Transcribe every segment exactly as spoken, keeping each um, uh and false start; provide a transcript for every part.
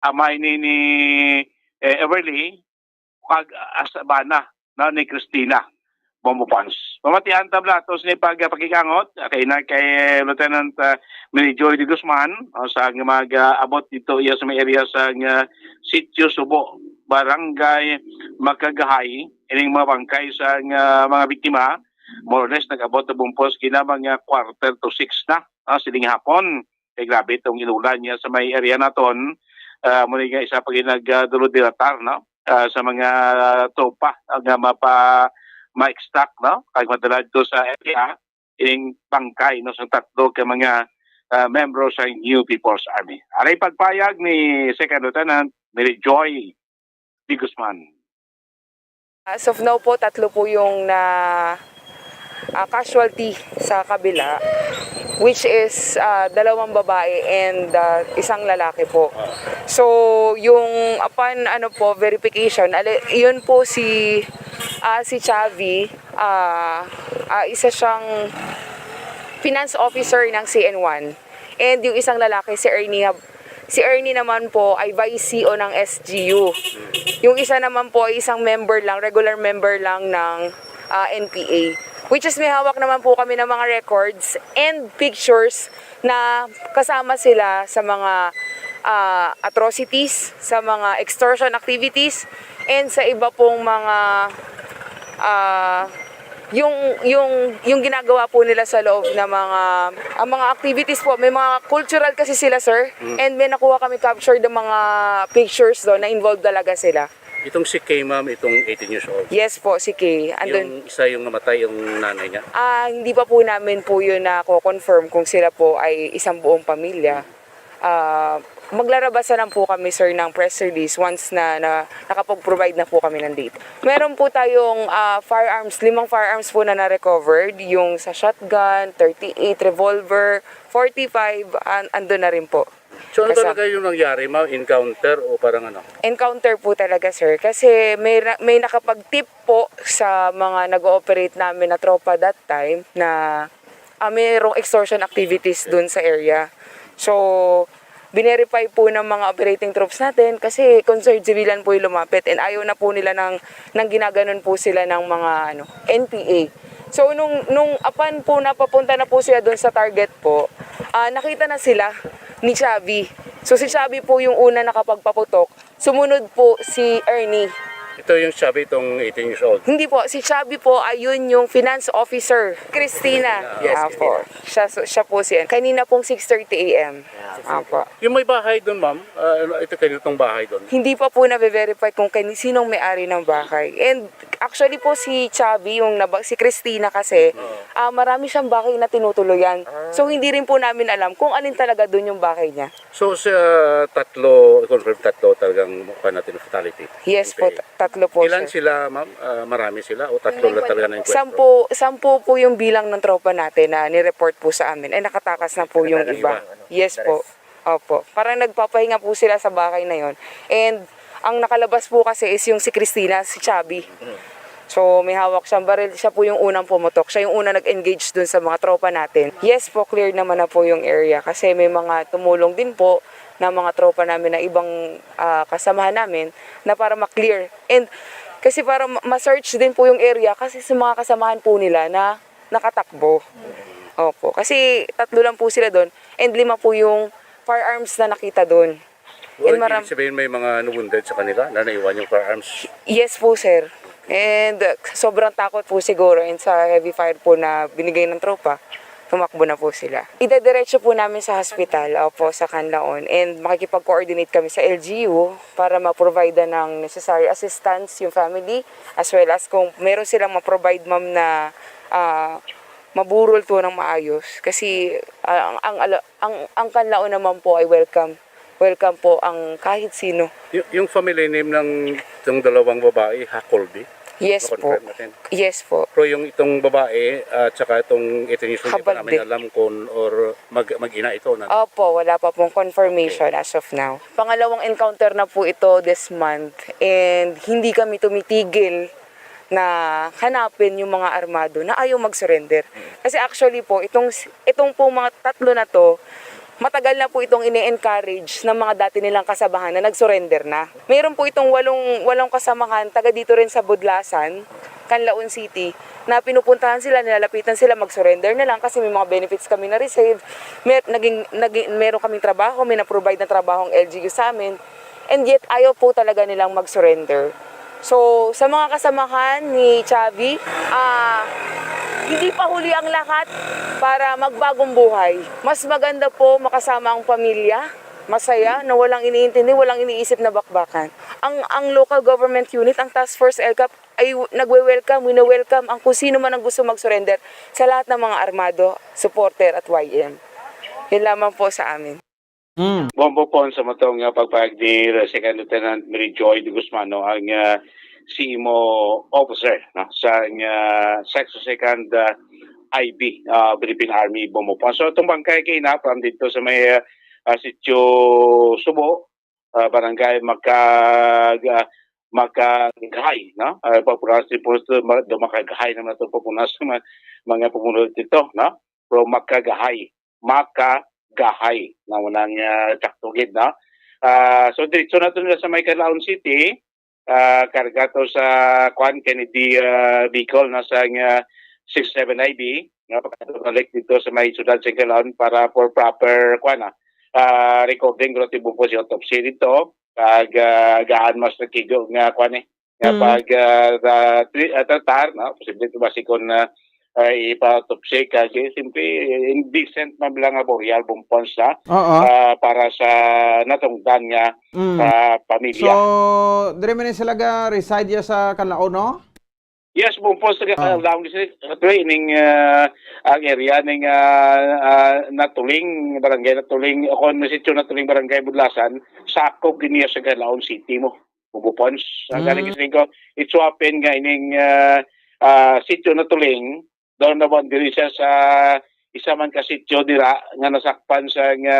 amay ni, ni, eh, Everly, kag, ah, sa bana, no, ni Christina Bombo Pons. Pamatian ta bala to sini pag, ah, pakikangot, ah, kay na kay Lieutenant, ah, Mary Joy de Guzman, o, sa mag, ah, abot dito iya sa may area sa, ah, Sitio Subo, Barangay Makagahay, ining mga bangkay sa, ah, mga biktima, more or less nag-abot na bumpos kina mga quarter to six na, ah, sining hapon. Kay grabe itong inulan niya sa may area naton. Ah, muna nga isa pa ginag, ah, dulod-dilatar, no? Ah, sa mga tropa nga mapa ma-extract, no? Kag madala dito sa area, ining bangkay, no, sa tatlo ka mga, ah, membro sa New People's Army. Aray pagpayag ni Second Lieutenant Mary Joy de Guzman. As of now po, tatlo po yung na, ah, casualty sa kabila, which is, ah, dalawang babae and, ah, isang lalaki po. So, yung upon, ano po, verification, ali-, yun po si, ah, si Chavi, ah, ah, isa siyang finance officer ng C N one. And yung isang lalaki, si Ernie Hab-, si Ernie naman po ay vice C E O ng S G U. Yung isa naman po ay isang member lang, regular member lang ng, ah, N P A. Which is may hawak naman po kami ng mga records and pictures na kasama sila sa mga, ah, atrocities, sa mga extortion activities, and sa iba pong mga, ah, yung, yung, yung ginagawa po nila sa loob ng mga, ang mga activities po, may mga cultural kasi sila, sir. Mm. And may nakuha kami captured ng mga pictures doon na involved talaga sila. Itong si Kay, ma'am, itong eighteen years old. Yes po, si Kay. Andun. Yung isa yung namatay, yung nanay niya? Ah, hindi pa po namin po yun na-confirm kung sila po ay isang buong pamilya. Ah, maglalabas na lang po kami, sir, ng press release once na, na nakapag-provide na po kami ng data. Meron po tayong, ah, firearms, limang firearms po na na-recovered, yung sa shotgun, thirty-eight, revolver, forty-five, an-, andun na rin po. So, ano Kasama. talaga yung nangyari, ma'am? Encounter o parang ano? Encounter po talaga, sir. Kasi may ra-, may nakapag-tip po sa mga nag-ooperate namin na tropa that time na, ah, mayroong extortion activities dun sa area. So, binerify po ng mga operating troops natin kasi concerned civilian po yung lumapit and ayaw na po nila ng, ng ginaganon po sila ng mga, ano, N P A. So, nung, nung apan po napapunta na po sila dun sa target po, ah, nakita na sila ni Chavi. So, si Chavi po yung una nakapagpaputok. Sumunod po si Ernie. Ito yung Chavi, itong eighteen years old? Hindi po. Si Chavi po, ayun yung finance officer. Christina. Yes, Apo. Christina. Siya, siya po si, kanina pong six thirty A M. Yeah. Apo. Yung may bahay doon, ma'am, ah, ito, kanino tong bahay doon? Hindi pa po nabe-verify kung kani-, sinong may-ari ng bahay. And actually po, si Chavi, yung naba-, si Christina kasi, Oo. ah, marami siyang bahay na tinutuluyan. Ah. So, hindi rin po namin alam kung alin talaga doon yung bahay niya. So, sa tatlo, confirm tatlo talagang kuha natin fatality? Yes po, Okay. ta-, tatlo po, Ilan sir. sila, ma'am? Ah, marami sila o tatlo Hindi lang po. talaga na enkwentro? Sampu, sampu po yung bilang ng tropa natin na ni-report po sa amin. Ay, nakatakas na po yung Nakatakas iba. iba, ano? Yes po. Interes. Opo. Parang nagpapahinga po sila sa bahay na yon. And ang nakalabas po kasi is yung si Christina, si Chabi. Mm. So, may hawak siyang baril. Siya po yung unang pumutok. Siya yung unang nag-engage dun sa mga tropa natin. Yes po, clear naman na po yung area kasi may mga tumulong din po na mga tropa namin na ibang, ah, kasamahan namin na para ma-clear. And kasi para ma-, ma-search din po yung area kasi sa mga kasamahan po nila na nakatakbo. Opo. Kasi tatlo lang po sila dun and lima po yung firearms na nakita dun. And Well, maram- ibig sabihin may mga na-wounded sa kanila na naiwan yung firearms? Yes po, sir. And, uh, sobrang takot po siguro and sa heavy fire po na binigay ng tropa, tumakbo na po sila. Idediretso po namin sa hospital, opo, sa Canlaon. And makikipag-coordinate kami sa L G U para ma-provide ng necessary assistance yung family, as well as kung meron silang ma-provide, ma'am, na, ah, maburol to ng maayos. Kasi, ah, ang, ang, ala-, ang, ang Canlaon naman po ay welcome. Welcome po ang kahit sino. Y-, yung family name ng, ng dalawang babae, ha, Colby? Yes po. Na-confirm natin. Yes po. Pero yung itong babae at saka itong eighteen years old, hindi pa Habalde. namin alam kung or mag-, mag-ina ito na. Opo, wala pa pong confirmation Okay. as of now. Pangalawang encounter na po ito this month and hindi kami tumitigil na hanapin yung mga armado na ayaw mag-surrender. Kasi actually po, itong, itong pong mga tatlo na to, Matagal na po itong ini-encourage ng mga dati nilang kasamahan na nag-surrender na. Mayroon po itong walong, walong kasamahan taga dito rin sa Budlasan, Canlaon City, na pinupuntahan sila, nilalapitan sila, mag-surrender na lang kasi may mga benefits kami na-receive. Mer-, naging, naging, meron kaming trabaho, may na-provide na trabaho ang L G U sa amin. And yet, ayaw po talaga nilang mag-surrender. So, sa mga kasamahan ni Chavi, ah, hindi pa huli ang lahat para magbagong buhay. Mas maganda po makasama ang pamilya, masaya, na walang iniintindi, walang iniisip na bakbakan. Ang, ang local government unit, ang Task Force L CAP, ay nagwe-welcome, wino-welcome ang kung sino man ang gusto mag-surrender sa lahat ng mga armado, supporter at Y M. Yun lamang po sa amin. Mm. Bombo po sa matong nga pagpahayag ni Second Lieutenant Mary Joy de Guzman, no, ang, ah, C M O officer, no, sa, ah, Section Second, ah, I B, ah, Philippine Army, Bombo po. So, itong bangkay kay na from dito sa may, ah, ah, Sitio Subo, ah, Barangay Makag-, ah, Makaghay, no? Ah, papunas ni Posto, ma-, do Makaghay naman itong papunas ng mga, mga pumunod dito, no? From Makagahay, Makagahay, na unang, ah, sakto gid, no? Ah, so, diretso na to nila sa may Canlaon City, ah, karga to sa, kwan, Kennedy, ah, Bicol, no? Sa, ah, six seven I B, nga pagkabalik dito sa may siyudad sa Canlaon para for proper, kwan, ah, ah, recording, pero tibuko si autopsy dito, kag, ah, gaan mas nakigo nga, kwan, eh, nga Mm. pag, ah, tra-, tri-, ah, tratar, no? Posible ito basi kung, ah, ah, ipa-autopsy, kag, eh, siyempre, indecent man lang nga burial, Bumpons, ha? Oo. Ah, para sa natungdan nga, Mm. ah, pamilya. So, diri man ni sila ga-reside ya sa Canlaon, no? Yes, Bumpons, taga Ah. Canlaon, kasi, actually, ining, ah, ang area ning, ah, ah, Natuling, barangay Natuling, o kung sitio Natuling, barangay Budlasan, sakop gid niya sa Canlaon City mo, Bumpons. Ang galing Mm. kasi ko, it so happen nga ining, ah, ah, sitio Natuling, doon na ba diri siya sa isa man ka sitio dira nga nasakpan sa nga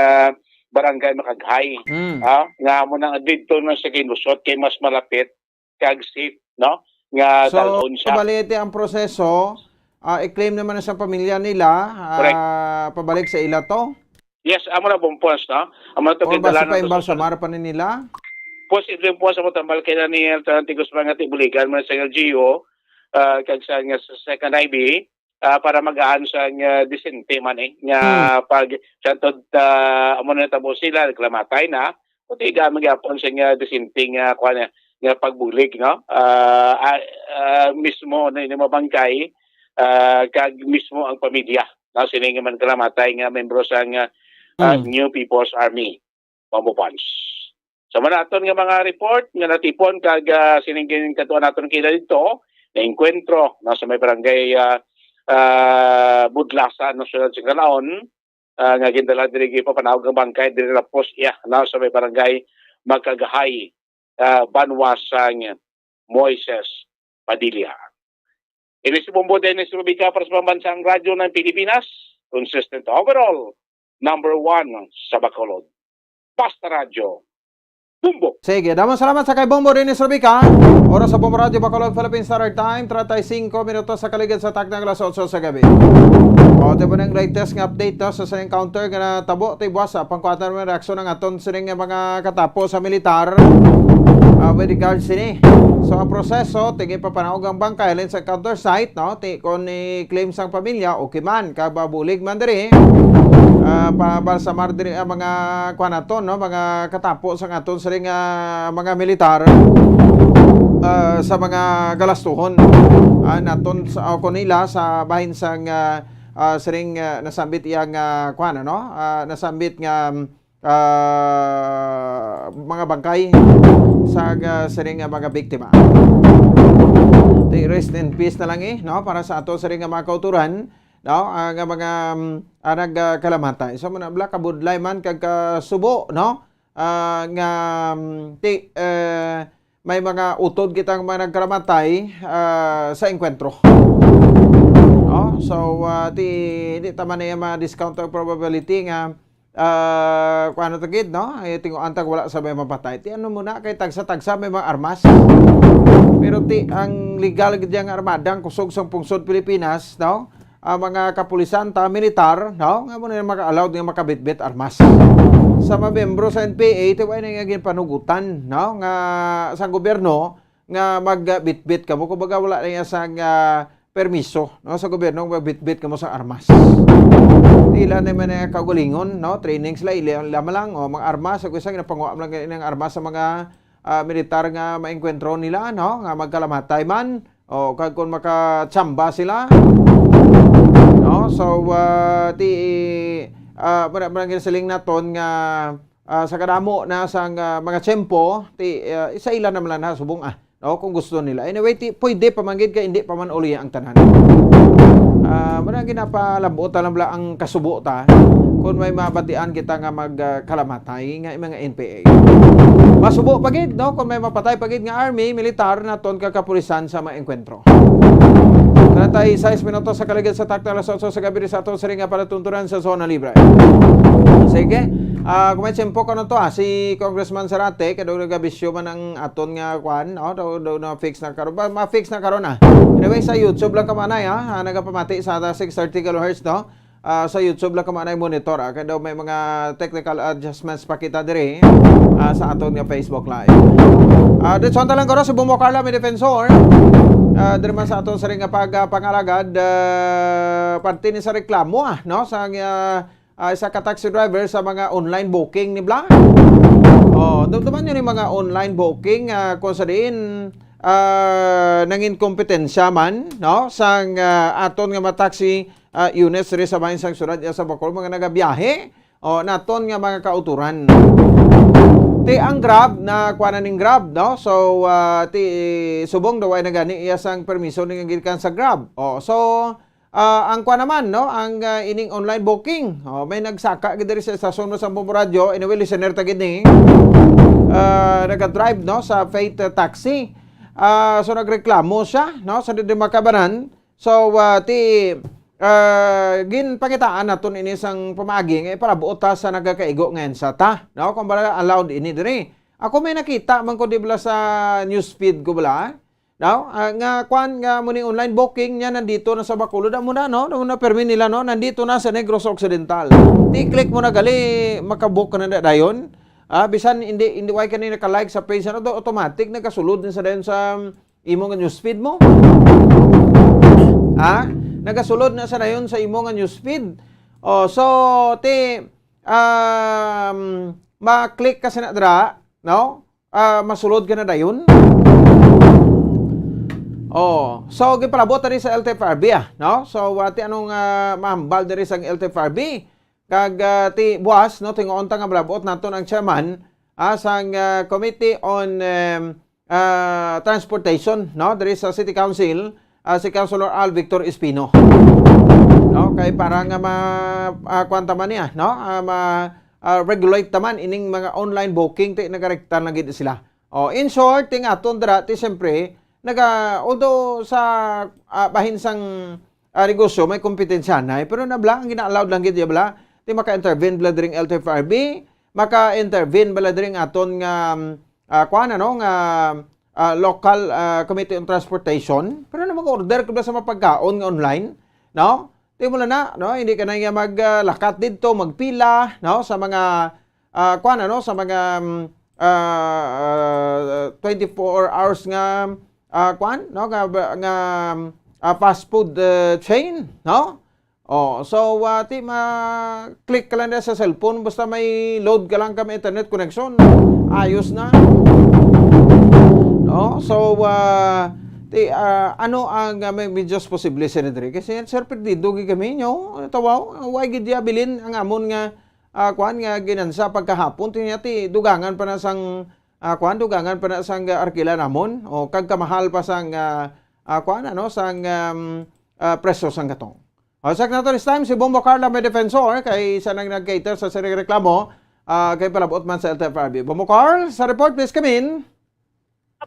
barangay Makaghay. Mm. Ah, nga mo nang didto na sa kinusot kay mas malapit kag safe, no? Nga So, dalhon siya. Bali, iti ang proseso, ah, i-claim naman na sa pamilya nila, ah, Correct. pabalik sa ila to? Yes, amo na, Bumpons, no? Amo na to Or basi gindalan pa ng imbalsamar pa ni nila? Posible po sa matambal kay ni Lieutenant Guzman nga tibuligan man sa L G U, ah, kag sa, nga sa second I B, ah, para magaan sa nga disente man, eh, nga Hmm. pag, sa tod, ah, amo na tabo sila, naglamatay na, o tiga magyapon sa nga disente nga, kuwan, nga pagbulig, no? Ah, ah, ah, mismo na ini mabangkay, ah, kag mismo ang pamilya, no? Sini nga man kalamatay nga membro sa nga, ah, Hmm. New People's Army, Bombo Pons. Sa mga aton nga mga report nga natipon kag, ah, sining gin-, katuan naton kila dito, na engkwentro, no, sa may barangay, ah, ah, Budlasan, no, sa Canlaon, ah, nga gindala diri, gipapanaog ang bangkay diri na post iya, no, sa may barangay Magkagahay, ah, banwa sang Moises Padilla. Ini si Bombo Dennis Rubica para sa Pambansang Radyo ng Pilipinas, consistent overall, number one sa Bacolod. Basta Radyo, Bombo! Sige, damang salamat sa kay Bombo Dennis Rubica. Oras sa Bombo Radyo Bacolod, Philippine Standard Time, treinta y cinco minutos sa kaligid sa takna nga alas otso sa gabi. O, ito po ang latest nga update, no, sa, sa encounter nga natabo, ti buwas, ah, pangkuwatan mo ang reaksyon ng aton sining mga katapo sa militar, ah, with regards sini. So, ang proseso, tingin papanaog ang bangkay halin sa encounter site, no? Ti, kung i-claim sang pamilya, okay man, kababulig man diri, ah, pabalsamar diri ang mga, kuwan naton, no? Mga katapo sa aton sining, ah, mga militar, ah, sa mga galastuhon, ah, naton sa, o kung nila sa bahin sang, ah, ah, sining, ah, nasambit iya nga, kuwan, ano? Ah, nasambit nga, ah, mga bangkay sa, ah, sining nga mga biktima. Ti, rest in peace na lang, eh, no? Para sa ato sining nga mga kauturan, no? Ah, nga mga, mm, ah, nag, ah, kalamatay. So, muna, bala, kabudlay man kag kasubo, no? Ah, nga, mm, ti, eh, may mga utod kitang mga nagkalamatay, ah, sa engkwentro. No? So, ah, ti, di ta man niya ma-discount ang probability nga, ah, kung ano to gid, no? Ay, tinguan tag wala sa may mapatay. Ti ano muna, kay tagsa-tagsa may mga armas. Pero ti, ang legal gid yang armada, ang kusog sang pungsod Pilipinas, no? ah, mga kapulisan ta, militar, no, nga mo na maka-allowed nga makabitbit armas. Sa mga miyembro sa N P A, ti way na nga ginpanugutan, no, nga sa gobyerno nga magbitbit kamo, kumbaga wala na iya sang, ah, permiso, no, sa gobyerno magbitbit kamo sa armas. Tila na man nga kaugalingon, no, training sila, ila, ila man lang, o, mga armas, sa isa, ginapanguha lang gani ang armas sa mga, ah, militar nga maengkwentro nila, no, nga magkalamatay man, o, kag kung makatsamba sila, no, so, ah, ti, ah, mura, mura ginasiling naton nga, ah, sa kadamo na sang, ah, mga tiyempo, ti, ah, isa ila naman lang na subong, ah, no, kung gusto nila. Anyway, ti, pwede pa man gid kay hindi pa man uli ang tanan. Ah, mura ginapalabot lang bala ang kasubo ta kung may mabatian kita nga mag, ah, kalamatay nga mga N P A. Masubo pa gid, no, kung may mapatay pa gid nga army, militar, naton kag kapulisan sa mga engkwentro. Treinta y seis minutos sa kaligid sa takto alas otso sa gabi sa aton siring nga palatuntunan sa Zona Libre. Sige. Ah, kung may tiyempo ko na to, ah, si Congressman Zarate, kay daw nagabisyo man ang aton nga kwan, no? Daw, daw na fix na karon. Ba, ma-fix na karon, ah. Anyway, sa YouTube lang kamo anay, ah. Ah, nagapamati sa six thirty kilohertz, no? Ah, sa YouTube lang kamo anay monitor, ah. Kay daw may mga technical adjustments pa kita diri, ah, sa aton nga Facebook Live. Ah, dito sa lang guro si Bumbo Carla, may defensor. Ah, diri man sa aton siring nga pag, ah, pangalagad, ah, parte ni sa reklamo, ah, no? Sa, ah, ah, isa ka taxi driver sa mga online booking ni Bla. Oh, dumduman yun yung mga online booking, ah, kung sa diin, ah, nangin kompetensya man, no? Sang, ah, aton nga mga taxi, ah, units diri sa bahin sang syudad, sa Bacolod, mga nagabiyahe. O, naton nga mga kauturan. Ti ang Grab na kuha na ning Grab, no? So, ah, ti subong daw ay nagani iya sang permiso ning gikan sa Grab. O, so, ah, ang kuha naman, no? Ang, ah, ining online booking. O, may nagsaka gid diri sa estasyon mo sa Bombo Radio. Anyway, listener ta gid ni. Ah, naga-drive, no, sa Faith, ah, Taxi. Ah, so nagreklamo siya, no, sa di makabanan. So, ah, ti, ah, ginpangitaan naton ini sang pamaagi nga ipalabuot ta sa nagakaigo nga EDSA ta, no? Kung bala allowed ini diri. Ako may nakita man ko di bala sa newsfeed ko bala, no? Ah, nga kwan nga mo ni online booking niya nandito na sa Bacolod, amo na, no? Amo na permi nila, no? Nandito na sa Negros Occidental. Ti-click mo na gali, makabook ka na dayon. Ah, bisan hindi, hindi, why ka na naka-like sa page, ano to, automatic nagasulod na sa dayon sa imo nga newsfeed mo? Ha? Nagasulod na sa dayon sa imo nga newsfeed. Oh, so, ti, um, ma-click ka sa na dra, no? Ah, masulod ka na dayon. Oh, so, gipalabot na rin sa L T F R B, ah, no? So, ati anong, ah, mahambal diri sa L T F R B? Kag, ah, ti buwas, no, tingoon ta nga malabot naton ang chairman, ah, sang, ah, Committee on, em, ah, Transportation, no, diri sa City Council, ah, si Councilor Al Victor Espino. No, kay para nga ma, ah, kuwan ta man niya, no, ah, ma, ah, regulate ta man ining mga online booking, ti nagarekta na gid sila. Oh, in short, ting aton dira, ti siyempre, naga, although sa, ah, bahin sang, ah, negosyo may kompetensya na, eh, pero na bala, ang gina-allowed lang gid ya bala, ti maka-intervene bala diri ang L T F R B, maka-intervene bala diri ang aton nga, ah, kuan, ano, nga, ah, local, ah, Committee on Transportation, pero na mag-order ka bala sa mapagkaon nga online, no? Ti mo lang na, no? Hindi ka na nga mag, ah, lakat didto, magpila, no? Sa mga, ah, kuan, ano, sa mga, mm, ah, ah, twenty-four hours nga, ah, kuan, no? Nga, nga, ah, fast food, ah, chain, no? Oh, so, ah, ti ma-click ka lang na sa cellphone, basta may load ka lang ka may internet connection, ayos na. No? So, ah, ti, ah, ano ang, ah, may medyas posible, Senator? Kasi, sir, perdido gid kami, nyo? Tawaw, why gid ya bilin ang amon nga, ah, kuan nga ginansa pagkahapon? Ti niya, ti, dugangan pa na sang, ah, kuan, dugangan pa na sang, ah, arkila namon? O, kag kamahal pa sang, ah, ah, kuan, ano, sang, um, ah, presyo sang gatong. O, sa nato this time, si Bombo Carla may defensor, kay isa nang nag-cater sa siring reklamo, ah, kay palabot man sa L T F R B. Bombo Carl, sa report, please come in.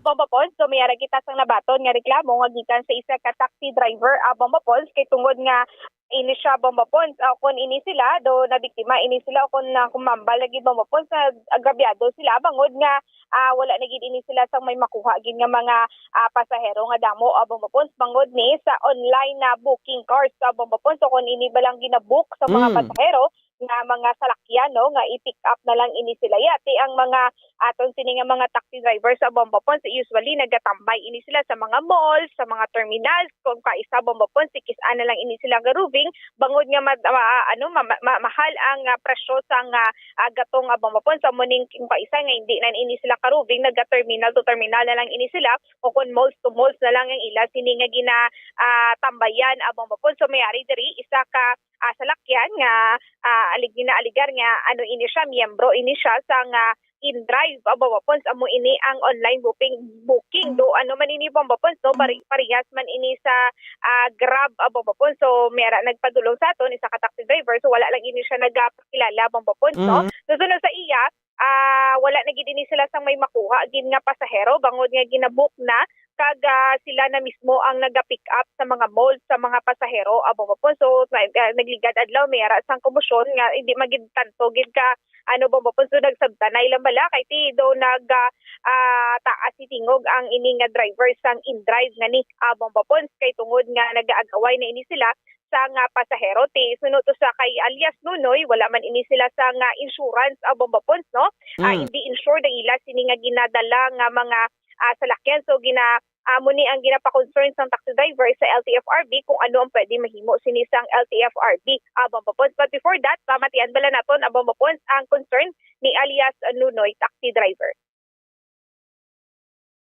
Bombo Pons, so may ara kita sang nabaton nga reklamo nga gikan sa isa ka taxi driver, ah, Bombo Pons, kay tungod nga ini siya, Bomba Pons, ah, kon ini sila, do nabiktima ini sila, o kon na kumambal na gid, Bomba Pons, na agrabyado sila, bangod nga, ah, wala na gid ini sila sang may makuha gid nga mga, ah, pasahero nga damo, ah, Bomba Pons, bangod ni sa online na booking cars, ah, Bomba Pons, o kon ini ba lang ginabook sa mga Mm. pasahero nga mga salakyan, no, nga i-pick up na lang ini sila. Yati ang mga aton sini nga mga taxi drivers sa Bomba Pons, usually nagatambay ini sila sa mga malls, sa mga terminals, kung kaisa, Bomba Pons, si kis-a na lang ini sila garubing, bangod nga ma-, ma-, ano, ma-, ma-, mahal ang, ah, presyo sang, ah, ah, gatong, ah, Bomba Pons. Amo ning kung kaisa nga hindi na ini sila karubing, naga-terminal to terminal na lang ini sila, o kon malls to malls na lang ang ila sini nga gina, ah, tambayan, ah, Bomba Pons. So, may ari diri, isa ka, ah, salakyan nga, ah, alig-, ginaaligar nga, ano ini siya, miyembro ini siya sa nga InDrive, ah, Bomba Pons, amo ini ang online booking, booking. Do, ano man ini, Bomba Pons, no? Pare-, parehas man ini sa, ah, Grab, ah, Bomba Pons. So, may ara nagpadulong sa aton, isa ka taxi driver. So, wala lang ini siya nagapakilala, Bomba Pons, no? Mhm. So, sunod sa iya, ah, wala na gid ini sila sang may makuha gid nga pasahero, bangod nga ginabook na, kag, ah, sila na mismo ang naga-pick up sa mga malls sa mga pasahero, ah, Bomba Pons. So, na, ah, nagligad adlaw, may ara sang komosyon nga hindi man gid tanto gid ka, ano, Bomba Pons, so nagsabtanay lang bala, kay ti do nag, ah, ah, taas si tingog ang ini nga driver sang InDrive nga ni, ah, Bomba Pons, kay tungod nga nagaagaway na ini sila sa nga pasahero. Ti suno to sa kay alias Nunoy, wala man ini sila sa nga insurance, ah, Bomba Pons, no? Ah, Mm. hindi insured ang ila sini nga ginadala nga mga, ah, salakyan. So, gina-, amo ni ang ginapa-concern sang taxi driver sa L T F R B kung ano ang pwede mahimo sini sang L T F R B, ah, Bomba Pons. But before that, pamatian bala naton, ah, Bomba Pons, ang concern ni alias, ah, Nunoy, taxi driver.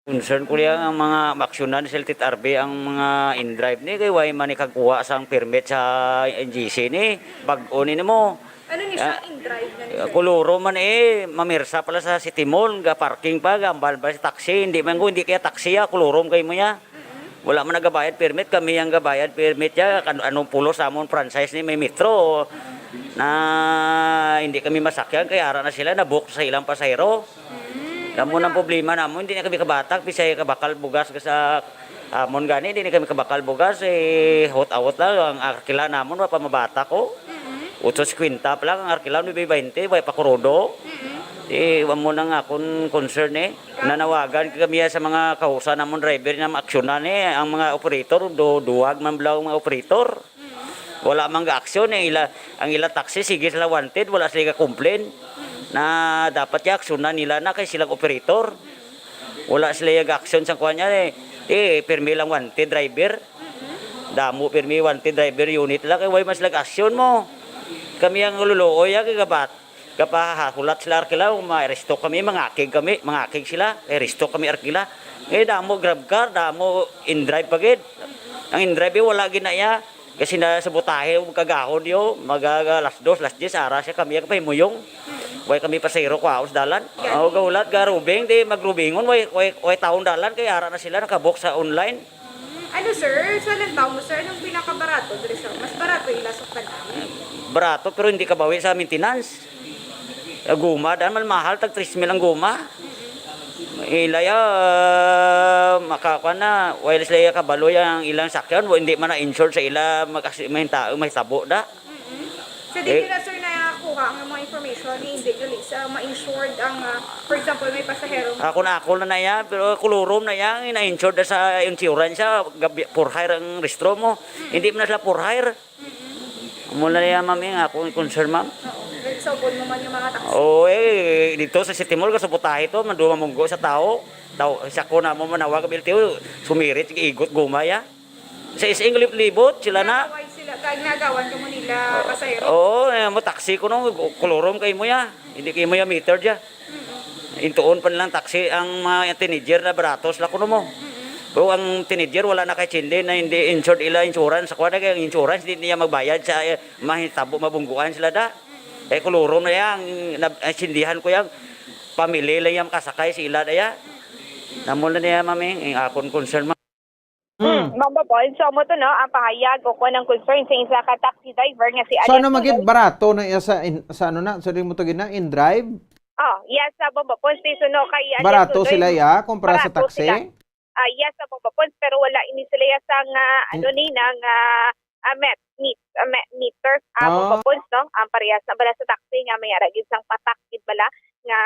Concern ko liya ang mga maaksyonan sa L T F R B ang mga InDrive ni kay way man ni kagkuha sang permit sa N G C ni. Bag-o ni nimo. Ano ni siya, Ah, InDrive na ni, ah, sir? Kulurom man eh, mamirsa pala sa City Mall, ga parking pa, gambal pa sa taxi, hindi man ko, hindi kaya taxi ya, kulurom kay mo ya. Mm-mm. Wala man nagabayad permit, kami ang gabayad permit ya, kan-, anong pulos sa amon franchise ni may metro na hindi kami masakyan, kay ara na sila, na-book sa ilang pasahero. Mm, Amo wala. Nang problema namon, hindi na kami kabatak, bisay kabakal bugas ka sa amon gani, hindi na kami kabakal bugas, eh, hot-awot lang, ang arkila namon, wa pa mabata ko. Mm-mm. Otso singkwenta pa lang ang arkila, nuebe baynte, way pa kurudo. Mm-mm. Eh, amo na nga akon concern eh. Nanawagan kami sa mga kausa namon driver na maaksyonan eh, ang mga operator, do, duwag man bala ang mga operator. Wala man ga-aksyon, eh, ila, ang ila taxi, sige sila wanted, wala sila ga-complain. Na dapat ya aksyonan nila na kay silang operator. Wala sila ga-aksyon sa kuwan niya, eh. Eh, pirmi lang wanted driver. Damo pirmi wanted driver unit lang, kay way man sila ga-aksyon mo. Kami ang luluoy, ah, kay gabat. Gapahahulat sila arkila, ma-restock kami, mangakig kami, mangakig sila, eh, restock kami arkila. Eh, damo grab car, damo in-drive pa gid. Ang in-drive, eh, wala gid na iya. Kasi na sa butahe, kagahon yo, magaga alas dos, alas diyes, ara siya kami, ang pahimuyong. Way kami pasahero, kuhaon sa dalan. Ako gahulat, garubing, di magrubingon, way, way, way taon dalan, kay ara na sila, nakabok sa online. Mm, ano, sir, sa lantaw mo, sir, anong pinakabarato diri sa, mas barato ila sa tanan? Barato, pero hindi kabawi sa maintenance. Ah, guma, daan man mahal, tag tres mil ang guma. Ila ya, ah, makakuha na, while sila ya kabalo ya ang ilang sakyan, wa-, hindi man na insured sa ila, makas-, mahinta-, mahitabo da. Mm-mm. So, di Eh, nila, sir, nakuha ang mga information ni hindi gali sa ma-insured ang, ah, for example, may pasahero. Ako na, ako na na ya, pero kulurom na ya, na-insured na sa insurance siya, gabi, for hire ang rehistro mo. Mm-mm. Hindi man na sila for hire. Mm-mm. Amo na ya, ma'am, eh, nga akong concern, ma'am. Oo. Nagsaubon mo man yung mga taxi. Oo, eh, dito sa City Mall, kasubutahe to, maduma munggo sa tao. Tao, sa ko na mo manawag ang L T O, sumirit, igot guma ya. Sa ising libot-libot, sila na. Nagaway sila, kag nagawan ka mo nila, pasahero? Oo, eh, mo taxi ko no, kulurom kay mo ya. Hindi kay mo ya meter ya. Mm-mm. Intuon pa nilang taxi ang mga teenager na baratos la kuno mo. Mm-mm. Pero ang teenager wala na kay chindi na hindi insured ila insurance. Kuha na kay ang insurance, di niya magbayad sa, eh, mahitabo mabungguan sila da. Mm-mm. Eh, kulurom na ya, ang, na, ang sindihan ko yang pamili lang yang kasakay sa ila da ya. Namo na niya, mami, ang akon concern, ma'am. Mm. Mm, Ma'am Babon, so amo to, no, ang pahayag o kung ang concern sa isa ka taxi driver nga si So, Alias ano magid Tuloy. Barato na iya sa in-, sa ano na, sa di mo to gina, in drive? Oh, yes, sa Bomba Pons, so, no, kay Alias Barato Tuloy, sila, ya, kumpara sa barato taxi? Sila. Ah, yes, sa Bomba Pons, pero wala ini sila ya sa nga, ano, In- ni, nga, ah, met, met, ah, me-, meter, ah, Ah. Bomba Pons, no? Ang parehas na bala sa taxi nga may ara gid sang patak gid bala nga,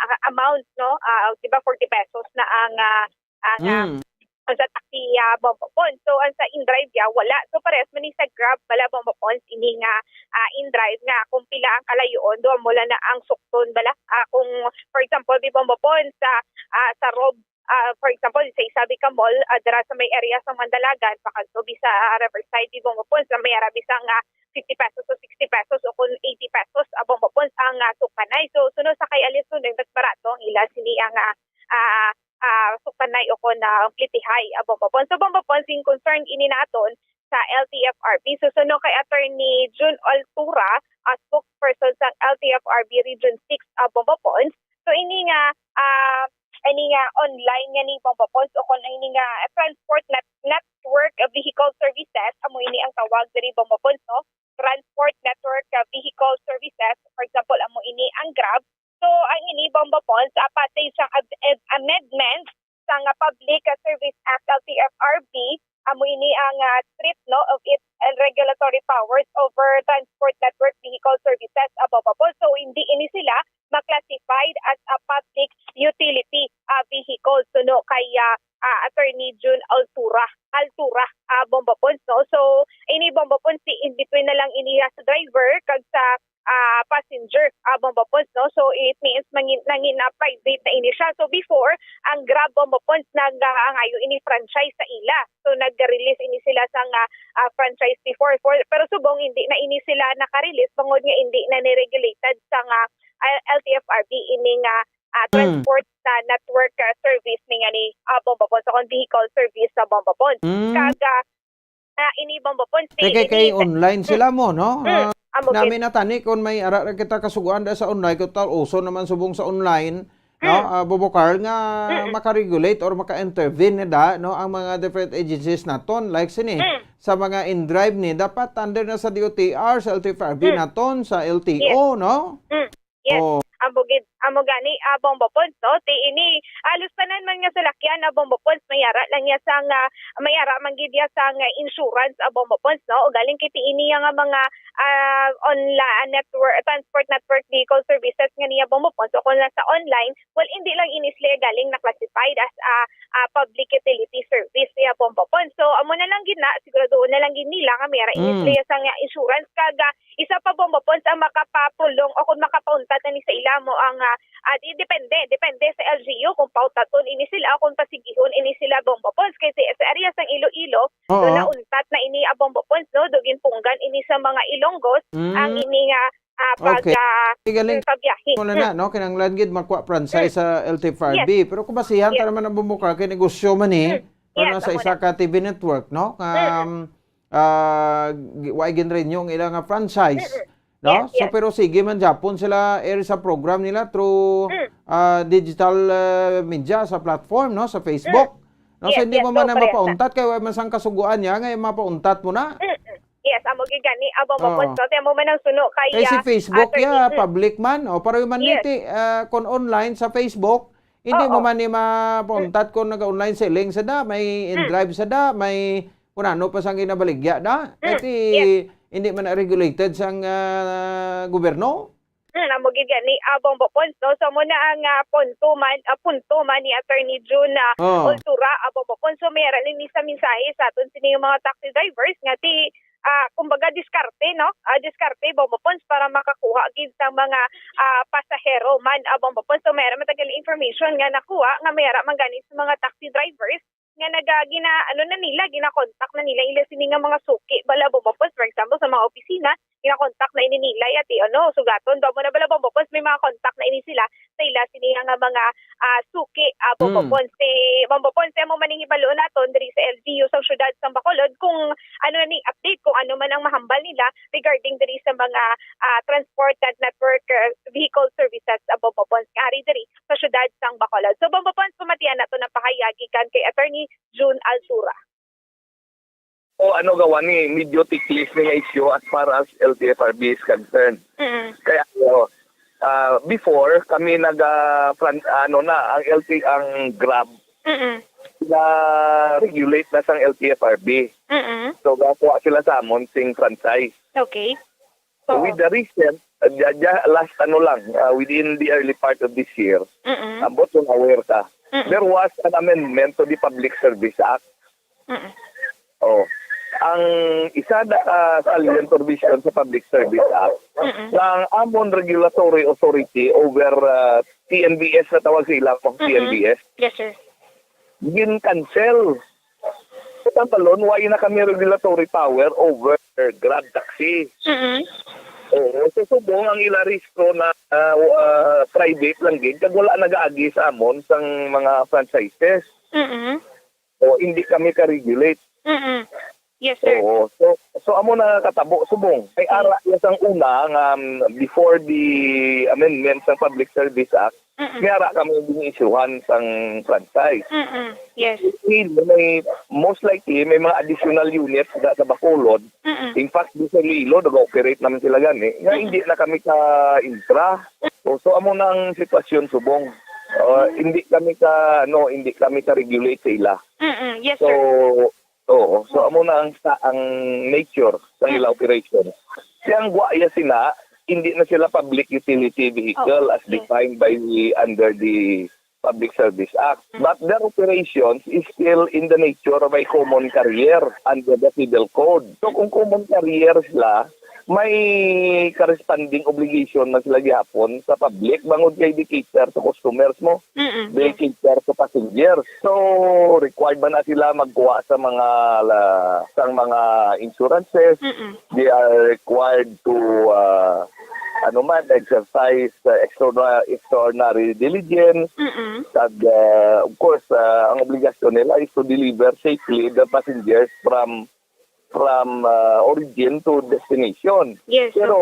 ah, amount, no? Ah, di ba, forty pesos na ang, ah, ang, ah, Mm. ang sa taxi, ah, Bomba Pons. So, ang sa InDrive, ya, wala. So, parehas man ni sa Grab, bala, Bomba Pons, ini nga, ah, InDrive nga kung pila ang kalayoon, do amo lang na ang sukton, bala. Ah, kung, for example, di Bomba Pons, sa, ah, sa Rob, ah, for example, sa isa bi ka mall, ah, dira sa may area sa Mandalagan, pakadto bi sa, ah, Riverside, di Bomba Pons, sa may ara bi sa nga fifty pesos o sixty pesos o kung eighty pesos, ah, Bomba Pons ang, ah, sukanay. So, suno sa kay Alias Lundoy, mas barato ang ila sini ang, ah, ah, ah, sukanay o kung, ah, plitihay, ah, Bomba Pons. So, Bomba Pons, in concern ini naton sa L T F R B. So, suno kay Attorney Jun Altura, ah, spokesperson sang L T F R B Region six, ah, Bomba Pons. So, ini nga, ah, ini nga online nga ni Bomba Pons o kung ini nga transport net-, network vehicle services, amo ini ang tawag diri Bomba Pons, no? Transport network, ah, vehicle services, for example, amo ini ang Grab. So, ang ini Bomba Pons, ah, parte sang ab-, ab-, amendment sang, ah, Public, ah, Service Act, L T F R B, amo ini ang, ah, strip, no, of its, uh, regulatory powers over transport network vehicle services, ah, Bomba Pons. So, hindi ini sila ma-classified as a public utility, ah, vehicle, suno kay, ah, ah, Attorney Jun Altura, Altura, ah, Bomba Pons, no? So, ini Bomba Pons, si in between na lang ini, ah, sa driver kag sa, ah, passenger, ah, Bomba Pons, no? So, it means mangin-, nangin na private na ini siya. So, before, ang Grab, Bomba Pons, nag-, ah, angayo ini franchise sa ila. So, nag-release ini sila sa nga, ah, franchise before. For, pero subong, hindi na ini sila naka-release bangod nga hindi na ni-regulated sa nga, ah, L T F R B ini nga, ah, Mm. transport sa network, ah, service ni nga ni, ah, Bomba Pons, o kung vehicle service sa Bomba Pons. Mm. Kag, ah, ah, ini Bomba Pons, Kay, kay, ini kay sa online Mm. sila mo, no? Mm. Ah, Amo nami gid. na tani kung may ara ra kita kasuguan da sa online, kung ta-, uso naman subong sa online, no? Mm. Ah, Bobo Carl, nga Mm-mm. maka-regulate or maka-intervene na da, no? Ang mga different agencies naton, like sini, Mm. sa mga in-drive ni, dapat under na sa D O T R, sa L T F R B Mm. naton, sa L T O, Yes. no? Mm. Yes. Oh. Amo gid, amo gani, ah, Bomba Pons, no? Ti ini, halos tanan man nga salakyan, ah, Bomba Pons, may ara lang ya sang, ah, may ara man gid ya sang, ah, insurance, ah, Bomba Pons, no? O galing kay ti ini nga mga, ah, onla-, ah, network, transport network vehicle services nga niya Bomba Pons, o kung nasa online, well, hindi lang ini sila galing na-classified as, ah, ah, public utility service niya Bomba Pons. So, amo na lang gid na, sigurado na lang gid nila nga may ara ini Mm. sila sang, ah, insurance kag, ah, isa pa, Bomba Pons, ang makapapulong o kung makapauntat na ni sa ila mo ang, ah, ah, di-, depende, depende sa L G U kung pauntaton ini sila o kung pasigihon ini sila, Bomba Pons. Kay sa, sa area sang Iloilo, Oo. so nauntat na ini, ah, Bomba Pons, no? Do ginpunggan ini sa mga Ilonggos, Mm. ang ini nga, ah, pag, Okay. ah, Galing. pagbiyahe. Mo na Mm. na, no? Kinahanglan gid makuha franchise Mm. sa L T F R B. Yes. Pero kung basihan ta Yes. naman ang Bomba Carl, kay negosyo man eh. Mm. Pero Yes, nasa amo isa na. ka T V network, no? Nga, Mm. um, ah, gi-, wa gin-renew ang ila nga franchise, Mm-mm. no? Yes, So, yes. pero sige man gyapon sila air sa program nila through, Mm. ah, digital, ah, media sa platform, no? Sa Facebook. Mm. No? So, Yes, hindi yes. mo So, man na parehas na. mapauntat kay wa man sang kasuguan niya nga mapauntat mo na. Mm-mm. Yes, amo gid gani, amo mo Oo. punto. Ti amo man ang suno kay, Kay si ah, Facebook, attorney. ya, Mm. public man. O, pareho man Yes. ni ti, ah, kung online sa Facebook, hindi mo Oo. man ni mapauntat kung naga-online selling sa da, may Mm. in-drive sa da, may kung ano pa sang ginabaligya da. Kay Mm, ti, yes. hindi man na regulated sang, ah, gobyerno. Mm, amo gid gani, ah, Bombo Pons, no? So, amo na ang, ah, punto man, ah, punto man ni Attorney June, ah, Oo. Oltura, ah, Bombo Pons. So, may ara ni sa mensahe sa aton sini nga mga taxi drivers nga ti, ah, kumbaga, diskarte, no? Ah, diskarte, Bombo Pons, para makakuha gid sa mga, ah, pasahero man, ah, Bombo Pons. So, may ara man ta gani information nga nakuha nga may ara man gani sa mga taxi drivers nga naga-, gina-, ano na nila, gina-contact na nila ila sini nga mga suki bala, Bombo Pons, for example, sa mga opisina, gina-contact na ini nila, ya, ti, ano, sugaton, do amo na bala, Bombo Pons, may mga contact na ini sila sa ila sini nga mga, ah, suki, ah, Bombo Mm. Pons. Si Bombo Pons, amo man ning hibaluon naton diri sa L G U sa siyudad sa Bacolod kung ano na ni update, kung ano man ang mahambal nila regarding diri sa mga, ah, transport and network, ah, vehicle services, ah, Bombo Pons, nga ari diri sa siyudad sang Bacolod. So, Bombo Pons, pamatian naton ang pahayag gikan kay Attorney June Altura. O ano gawa ni, medyo tiklis ni nga issue as far as L T F R B is concerned. Mm. Kaya, ano, ah, before, kami naga, fran-, ano na, ang L T, ang Grab, Mm-mm. na-regulate na sang L T F R B. Mm-mm. So, gakuha sila sa amon sing franchise. Okay. So, oo, with the recent, uh, ja-, ja-, last ano lang, uh, within the early part of this year, mm-mm, ambot kung aware ka, mm-mm, there was an amendment to the Public Service Act. Mm-mm. Oh. Ang isa na, ah, salient provision sa Public Service Act, mm-mm, nga ang amon regulatory authority over, ah, T N B S na tawag sa ila, mm-mm, T N B S. Yes, sir. Gin-cancel. Sa Talon, wala na kami regulatory power over Grab taxi. Mm-mm. Oo, so subong ang ila rehistro na, ah, ah, private lang gid, kag wala nagaagi sa amon sang mga franchises. Mm-mm. O, hindi kami ka-regulate. Mm-mm. Yes, sir. Oo. So, so amo na katabo subong. Kay, mm, ara ya sang una nga, um, before the amendment sa Public Service Act, mm-mm, may ara kami gin-isyuhan sang franchise. Mm-mm. Yes. Still, may, most likely, may mga additional units da sa Bacolod. Mm-mm. In fact, di sa Iloilo, nag-operate naman sila gani. Nga, mm-mm, hindi na kami ka-intra. So, so amo na ang sitwasyon subong. Uh, mm, hindi kami ka, no, hindi kami ka-regulate sa ila. Mm-mm. Yes, so, sir. Oo. So, amo na ang sa, ang nature sang ila, mm, operation. Siyang gwa ya sina, hindi na sila public utility vehicle, oo, as, yes, defined by the, under the Public Service Act. Mm. But their operations is still in the nature of a common carrier under the Civil Code. So, kung common carrier sila, may corresponding obligation man sila gihapon sa public bangod kay they cater to customers mo. Mm-mm, they, yes, cater to passengers. So, required man na sila magkuha sa mga la-, sang mga insurances. Mm-mm. They are required to, ah, ano man, exercise, ah, extraordinary, extraordinary diligence. Mm-mm. Kag, ah, of course, ah, ang obligasyon nila is to deliver safely the passengers from, from, ah, origin to destination. Yes, sir. Pero,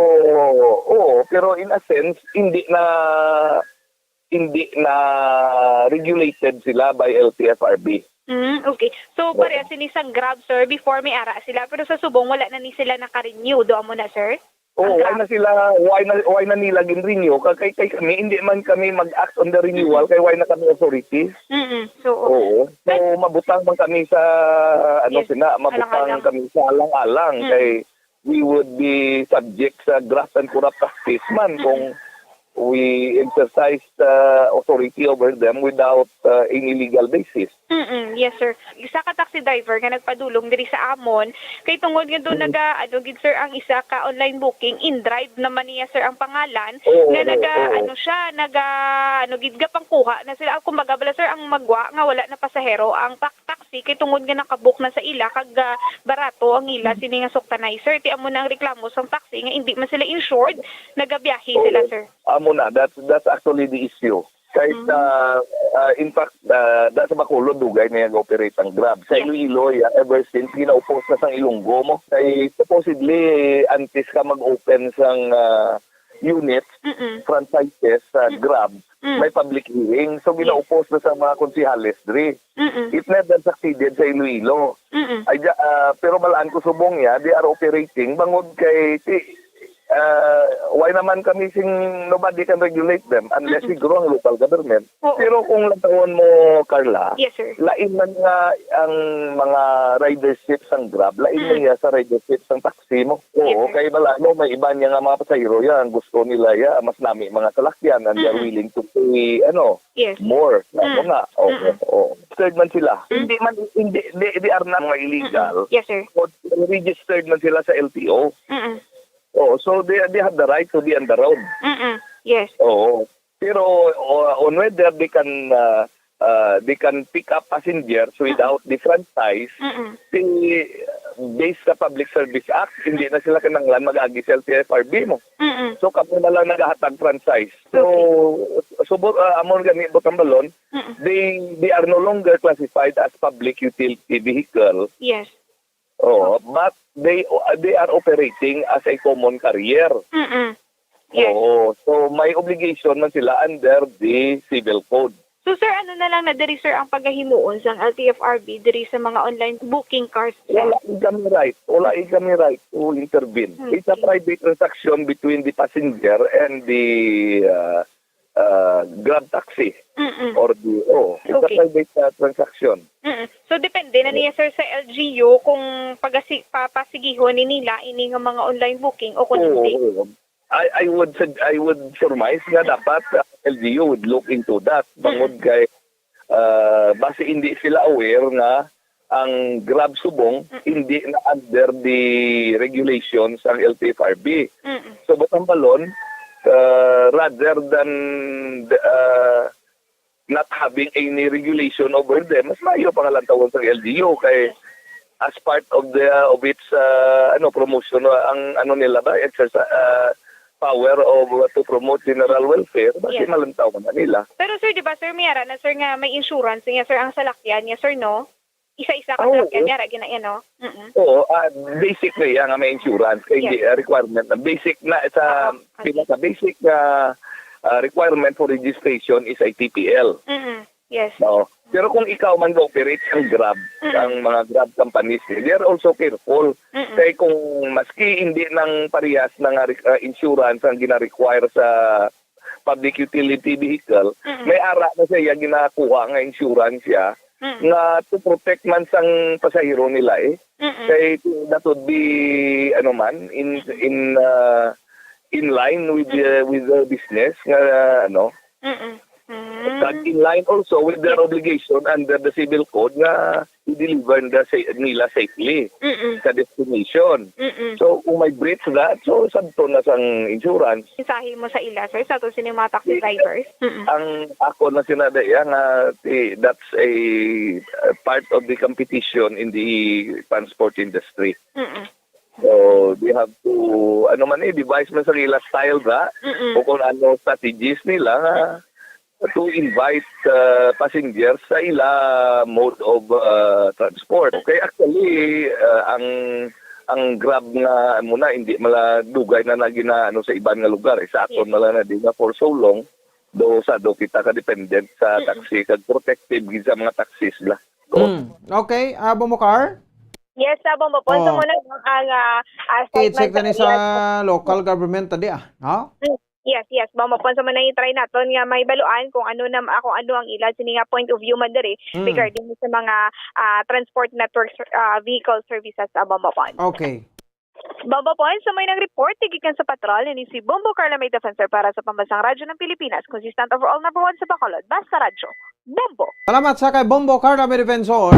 oo, pero in a sense, hindi na hindi na regulated sila by L T F R B. Mm, okay. So, oo, pareha sini sa Grab, sir, before may ara sila, pero sa subong wala na ni sila naka-renew, do amo na, sir? Oo, ang Grab. Why na sila, why na, why na nila gin-renew? Kay, kay, kay kami, hindi man kami mag-act on the renewal, mm, kay why na kami authority? Mm-mm. So, oo. So, yes, mabutang man kami sa, ano, yes, sina, mabutang alang-alang kami sa alang-alang, mm, kay we would be subject sa graft and corrupt practice man, mm-mm, kung we exercise, uh, authority over them without, uh, any legal basis. Mm-mm, yes, sir. Isa ka taxi driver nga nagpadulong diri sa amon, kay tungod nga doon, mm, naga, ano gid, sir, ang isa ka online booking, InDrive naman niya, sir, ang pangalan, oo, nga naga, oo, ano siya, naga, ano gid, gapangkuha na sila. Ah, kumbaga bala, sir, ang magwa nga wala na pasahero ang tak-, taxi, kay tungod nga nakabook na sa ila, kag, ah, barato ang ila sini nga suktanay, sir. Ti amo na ang reklamo sang taxi nga indi man sila insured, nagabiyahe sila, oo, sir. Amo na, that's, that's actually the issue. Kahit, mm, ah, ah, in fact, ah, da sa Bacolod, dugay na nag-operate ang Grab. Sa, yes, Iloilo, yeah, ever since, ginaupos na sang Ilonggo mo. Kay supposedly, antes ka mag-open sang, ah, unit, mm-mm, franchises sa, mm, Grab, mm, may public hearing. So, yes, ginaupos na sa mga konsehales diri. Mm-mm. It never succeeded sa Iloilo. Mm-mm. Ay, ja-, ah, pero balaan ko subong niya, they are operating. Bangod kay, ti-, ah, why naman kami sing nobody can regulate them unless, mm-mm, siguro ang local government. Oo. Pero kung lantawon mo, Carla, yes, sir, lain man nga ang mga ridership sang Grab, lain man, mm-mm, niya sa ridership sang taxi mo. Oo, yes, sir, kay bala, no, may iba niya nga mga pasahero yan, gusto nila ya, mas nami mga salakyan, and they're, mm-mm, willing to pay, ano, yes, more. Ano, mm, nga, oo, mm-mm, oo. Registered man sila. Mm. Hindi man, hindi, they, they are not mga illegal. Mm-mm. Yes, sir. O, registered man sila sa L T O. Mm-mm. Oo, so they, they have the right to be on the road. Mm-mm. Yes. Oo. Pero, o, on whether they can, uh, uh, they can pick up passengers without, mm-mm, the franchise, mm-mm, the, based sa Public Service Act, hindi na sila kinahanglan mag-agi sa L T F R B mo. Mm-mm. So, kamo na lang nagahatag franchise. So, okay, subo-, uh, amon gani, Butang Balon, mm-mm, they, they are no longer classified as public utility vehicle. Yes. Oo, but they, they are operating as a common carrier. Mm-mm. Yes. Oo. So, may obligation man sila under the Civil Code. So, sir, ano na lang na diri, sir, ang pagahimuon sang L T F R B diri sa mga online booking cars, sir? Wala gid kami right. Wala gid kami right to intervene. Okay. It's a private transaction between the passenger and the, uh, ah, Grab Taxi Mm-mm. or the, oh, it's a Okay. private, ah, transaction. Mm-mm. So, depende na niya, sir, sa L G U kung pagasi-, papasigihon ni nila ini nga mga online booking o kung Oo, hindi. oo. I, I would sug-, I would surmise nga dapat, ah, L G U would look into that. Mm-mm. Bangod kay, ah, basi hindi sila aware nga ang Grab subong Mm. hindi na under the regulations ang L T F R B. Mm-mm. So, batambalon, ah, rather than, ah, not having any regulation over them, mas maayo pa nga lantawon sa L G U kay as part of the, of its, ah, ano, promotion, ah, ang ano nila ba, exercise, ah, power of, uh, to promote general welfare, basi Yes. malantaw man na nila. Pero, sir, di ba, sir, may ara na, sir, nga may insurance niya, sir, ang salakyan niya, sir, no? Isa-isa ka Ah, salakyan oo. niya, ra, gina-, yan, no? Mm-mm. Oo, ah, basic na iya nga may insurance, kay Yes. hindi, ah, requirement na. Basic na sa, Oo, okay. pinaka-basic na, ah, requirement for registration is I T P L. Mm-mm. Yes. No? Pero kung ikaw man ga-operate ang Grab, Mm-mm. ang mga Grab companies, they are also careful. Mm-mm. Kay kung maski hindi nang parehas na nga re-, ah, insurance ang gina-require sa public utility vehicle, Mm-mm. may ara na siya ginakuha nga insurance siya Mm. nga to protect man sang pasahero nila eh. Mm-mm. Kay that would be, ano man, in, in, ah, in line with the, Mm. with the business nga, ano, Mm-mm. Mm. kag in line also with their Yes. obligation under the civil code nga i-deliver nila sa, nila safely Mm-mm. sa destination. Mm-mm. So, kung may breach that, so sabton na sang insurance. Mensahe mo sa ila, sir, sa ato sini mga taxi Yes. drivers? Mm-mm. Ang ako na sinada iya nga, ti-, that's a, uh, part of the competition in the transport industry. Mm-mm. So, they have to, ano man eh, devise man sa ila style ba? Mm-mm. O kung ano strategies nila nga to invite, uh, passengers sa ila mode of, uh, transport. Okay, actually, uh, ang, ang Grab nga muna, hindi mala dugay na nagina-, ano, sa iban nga lugar. Eh, sa aton Yes. mala na din na for so long, do sa do kita ka-dependent sa Mm-mm. taxi, kag protective gid sa mga taxis bla. Hmm. Okay, ah, Bombo Car? Yes, sa Bombo Pon. So Oh. muna, no, ang, ah, ah, Check segment tani sa sa iya. local government tadi, ah. No? Mm. Yes, yes, Bombo Pon. So muna i-try naton nga may baluan kung ano na, ah, kung ano ang ila sini nga point of view man diri Mm. regarding sa mga, ah, transport network ser-, ah, vehicle services sa Bombo Pon. Okay. Bombo Pon, sa may nang report, gikan sa patrol, ini si Bombo Carla May Defensor para sa Pambansang Radyo ng Pilipinas, consistent overall number one sa Bacolod. Basta Radyo, Bombo. Salamat sa kay Bombo Carla May Defensor.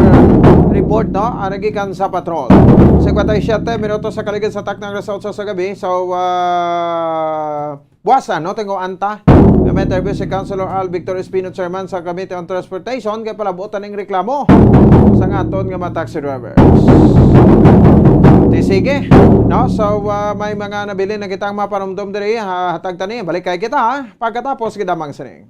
Report, no? Ang nagikan sa patrol. Cincuenta y siete minutos sa kaligid sa taknang alas otso sa gabi. So, ah, buwasan, no? Tingo anta. Nga may interview si Councilor Al Victor Espino, chairman sa Committee on Transportation, kay palabutan ning reklamo sang aton nga mga taxi drivers. Di sige, no? So, ah, may mga nabilin na kitang mapanumdom diri, ha, hatag tani. Balik kay kita, ha? Pagkatapos, gidamang sining.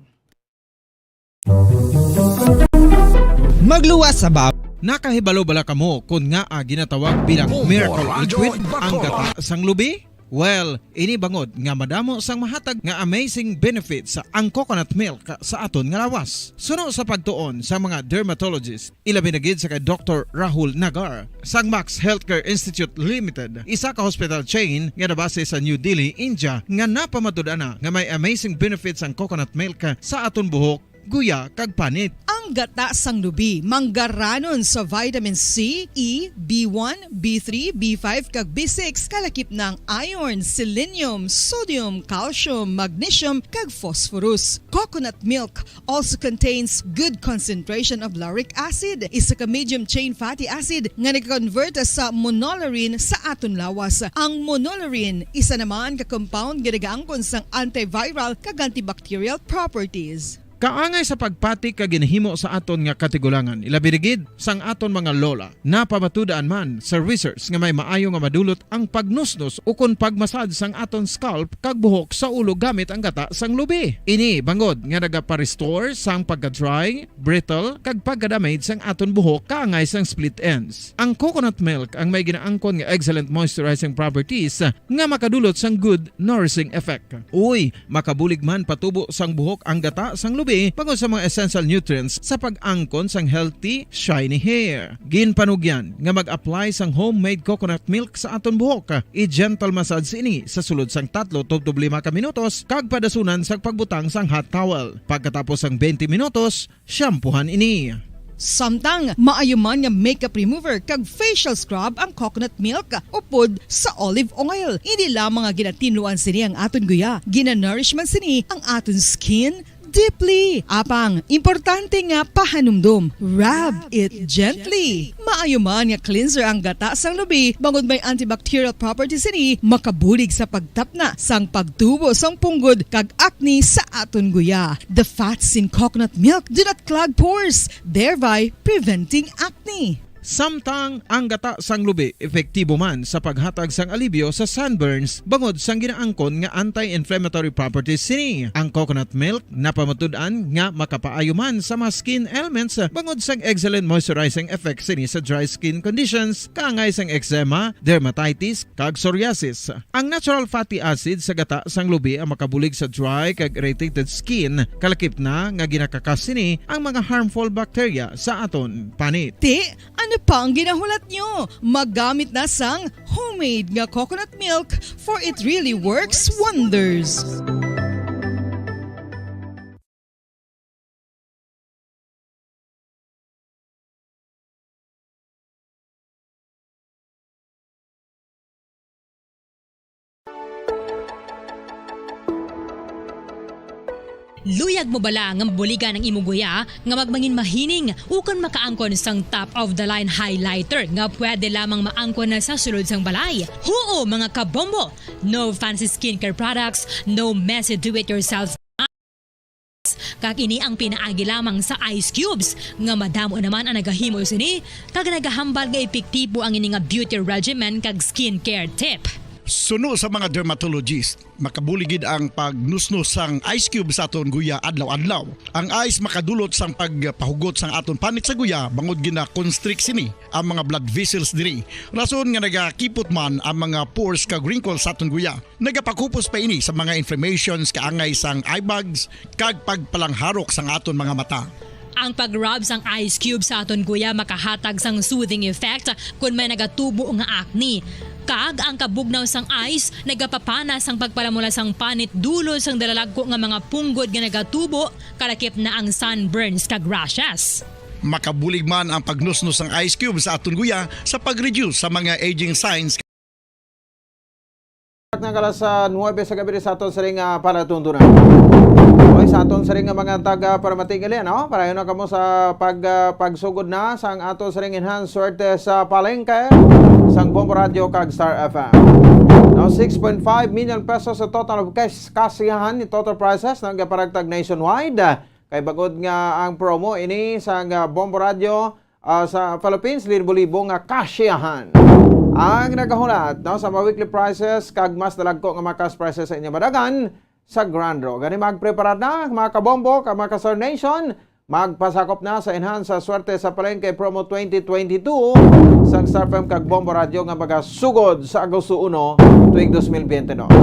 Magluwas sa bab. Nakahibalo bala kamo kon ngaa ginatawag bilang Bombo miracle Radyo liquid ang Bacolod. Gata sang lubi? Well, ini bangod nga madamo sang mahatag nga amazing benefits ang coconut milk sa aton nga lawas. Suno sa pagtuon sa mga dermatologist, ilabi na gid sa kay Doktor Rahul Nagar sang Max Healthcare Institute Limited, isa ka hospital chain nga nabase sa New Delhi, India, nga napamatud-an na nga may amazing benefits ang coconut milk sa aton buhok, guya, kag panit. Ang gata sang lubi manggaranon sa vitamin C, E, B one, B three, B five, kag B six, kalakip na ang iron, selenium, sodium, calcium, magnesium, kag phosphorus. Coconut milk also contains good concentration of lauric acid, isa ka medium chain fatty acid nga nag-convert sa monolaurin sa aton lawas. Ang monolaurin, isa naman ka compound nga nagaangkon sang antiviral kag antibacterial properties. Kaangay sa pagpati ka ginahimo sa aton nga katigulangan, ilabi na gid sang aton mga lola. Napamatud-an man sa research nga may maayo nga madulot ang pagnusnos ukon pagmasad sang aton scalp kag buhok sa ulo gamit ang gata sang lubi. Ini bangod nga nagapa-restore sang pagka-dry, brittle, kag pagka-damage sang aton buhok kaangay sang split ends. Ang coconut milk ang may ginaangkon nga excellent moisturizing properties nga makadulot sang good nourishing effect. Uy, makabulig man patubo sang buhok ang gata sang lubi. P bangod sa mga essential nutrients sa pag-angkon sang healthy, shiny hair. Ginpanugyan nga mag-apply sang homemade coconut milk sa aton buhok. I-gentle massage ini sa sulod sang tatlo tubtob lima ka minutos kag padasunan sang pagbutang sang hot towel. Pagkatapos sang twenty minutos, shampoohan ini. Samtang maayo man nga makeup remover kag facial scrub ang coconut milk upod sa olive oil. Hindi lamang nga ginatinluan sini ang aton guya, ginanourish man sini ang aton skin deeply. Apang, importante nga pahanumdom, rub it gently. Maayo man nga cleanser ang gata sang lubi, bangod may antibacterial properties sini, makabulig sa pagtapna sang pagtubo sang punggod kag acne sa aton guya. The fats in coconut milk do not clog pores, thereby preventing acne. Samtang ang gata sang lubi epektibo man sa paghatag sang alibyo sa sunburns bangod sang ginaangkon nga anti-inflammatory properties sini. Ang coconut milk napamatud-an nga makapaayo man sa mga skin ailments bangod sang excellent moisturizing effect sini sa dry skin conditions, kaangay sang eczema, dermatitis, kag psoriasis. Ang natural fatty acid sa gata sang lubi ang makabulig sa dry kag irritated skin, kalakip na nga ginakakas sini ang mga harmful bacteria sa aton panit. Ti, ano pa ang ginahulat nyo? Magamit na sang homemade nga coconut milk, for it really works wonders. Luyag mo bala nga mabuligan ang imo guya nga magmangin mahining ukon makaangkon sang top-of-the-line highlighter nga pwede lamang maangkon na sa sulod sang balay? Huo, mga kabombo! No fancy skincare products, no messy do-it-yourself. Kag ini ang pinaagi lamang sa ice cubes, nga madamo naman ang nagahimo sini, kag nagahambal nga epektibo ang ini nga beauty regimen kag skincare tip. Suno sa mga dermatologist, makabulig gid ang pagnusnos sang ice cube sa aton guya adlaw-adlaw. Ang ice makadulot sang pagpahugot sang aton panit sa guya, bangod gina-constrict sini ang mga blood vessels diri. Rason nga nagakipot man ang mga pores kag wrinkles sa aton guya. Nagapakupos pa ini sa mga inflammations kaangay sang eye bags kag pagpalangharok sang aton mga mata. Ang pag-rub sang ice cube sa aton guya makahatag sang soothing effect kon may nagatubo nga acne. Kag ang kabugnaw sang ice nagapapana sang pagpalamula sang panit dulot sang dalalagko nga mga punggod nga nagatubo, kalakip na ang sunburns kag rashes. Makabulig man ang pagnusnos sang ice cube sa aton guya sa pag-reduce sa mga aging signs. Nga alas, ah, nuebe sa gabi sa aton siring nga palatuntunan. Okay, sa aton siring nga mga taga Paramating gali, no? Parayon na kamo sa pag, ah, pagsugod na sang aton siring enhanced swerte sa palengke sang Bombo Radio kag Star F M. Now, six point five million pesos sa total of cash, kasiyahan ni total prizes nga gaparagtag nationwide. Kay bangod nga ang promo ini sang, ah, Bombo Radio, ah, sa Philippines, libo-libo nga kasiyahan. Ang nagahulat, no, sa mga weekly prizes kag mas dalagko nga mga cash prizes sa inyo madagan sa Grand Draw. Gani magprepara na, mga kabombo, kag mga ka-Star Nation, magpasakop na sa Enhance sa Swerte sa Palengke Promo twenty twenty-two sang Star F M kag Bombo Radio nga magasugod sa Agosto uno tuig dos mil biyente dos.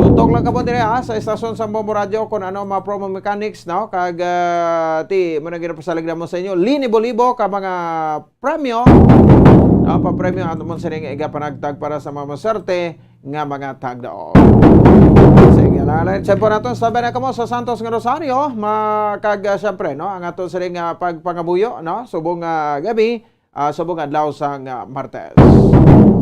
Tutok lang kamo dire, ha, sa estasyon sa Bombo Radio kung ano ang mga promo mechanics, no? Kag, ah, ti, mo na ginapasalig naman sa inyo. Linibo-libo ka mga premyo. Ang papremyo ato mo sining igapanagtag para sa mga maswerte nga mga tagdaog. Sige, lain-lain. Siyempre naton, sabi na kamo sa Santos nga Rosario, ma-, kag, ah, siyempre, no, ang ato sining, ah, pagpangabuyo, no, subong, ah, gabi, ah, subong adlaw sang, ah, Martes.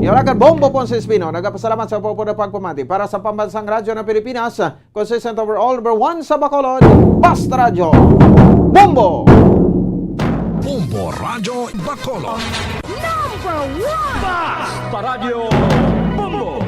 Yun lang, Bombo Ponce Espino, nagapasalamat sa pagpapamati para sa Pambansang Radyo ng Pilipinas, consistent overall, number one sa Bacolod, Basta Radyo, Bombo! Bombo Radyo Bacolod. Number one! Basta Radyo Bombo!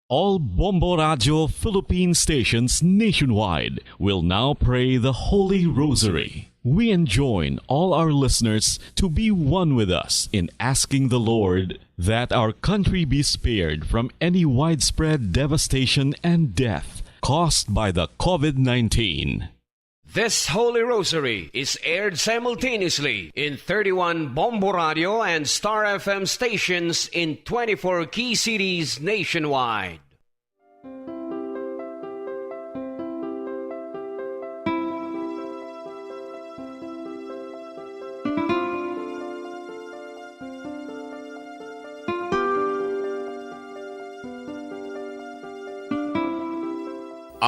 All Bombo Radio Philippine stations nationwide will now pray the Holy Rosary. We enjoin all our listeners to be one with us in asking the Lord that our country be spared from any widespread devastation and death caused by the COVID nineteen. This Holy Rosary is aired simultaneously in thirty-one Bombo Radio and Star F M stations in twenty-four key cities nationwide.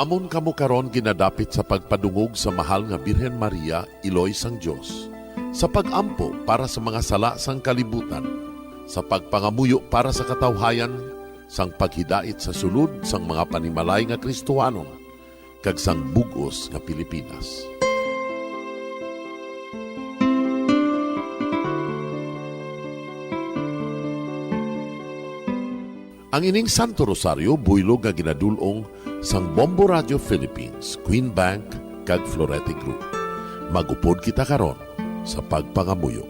Amon kamo karon ginadapit sa pagpadungog sa Mahal nga Birhen Maria, Iloy sang Dios, sa pag-ampo para sa mga sala sang kalibutan, sa pagpangamuyo para sa katawhayan, sang paghidait sa sulod sang mga panimalay nga Kristohanon, kag sang bug-os nga Pilipinas. Ang ining Santo Rosario buylog nga ginadul-ong sang Bombo Radio Philippines, Queen Bank, kag Florete Group. Mag-upod kita karon sa pagpangamuyo.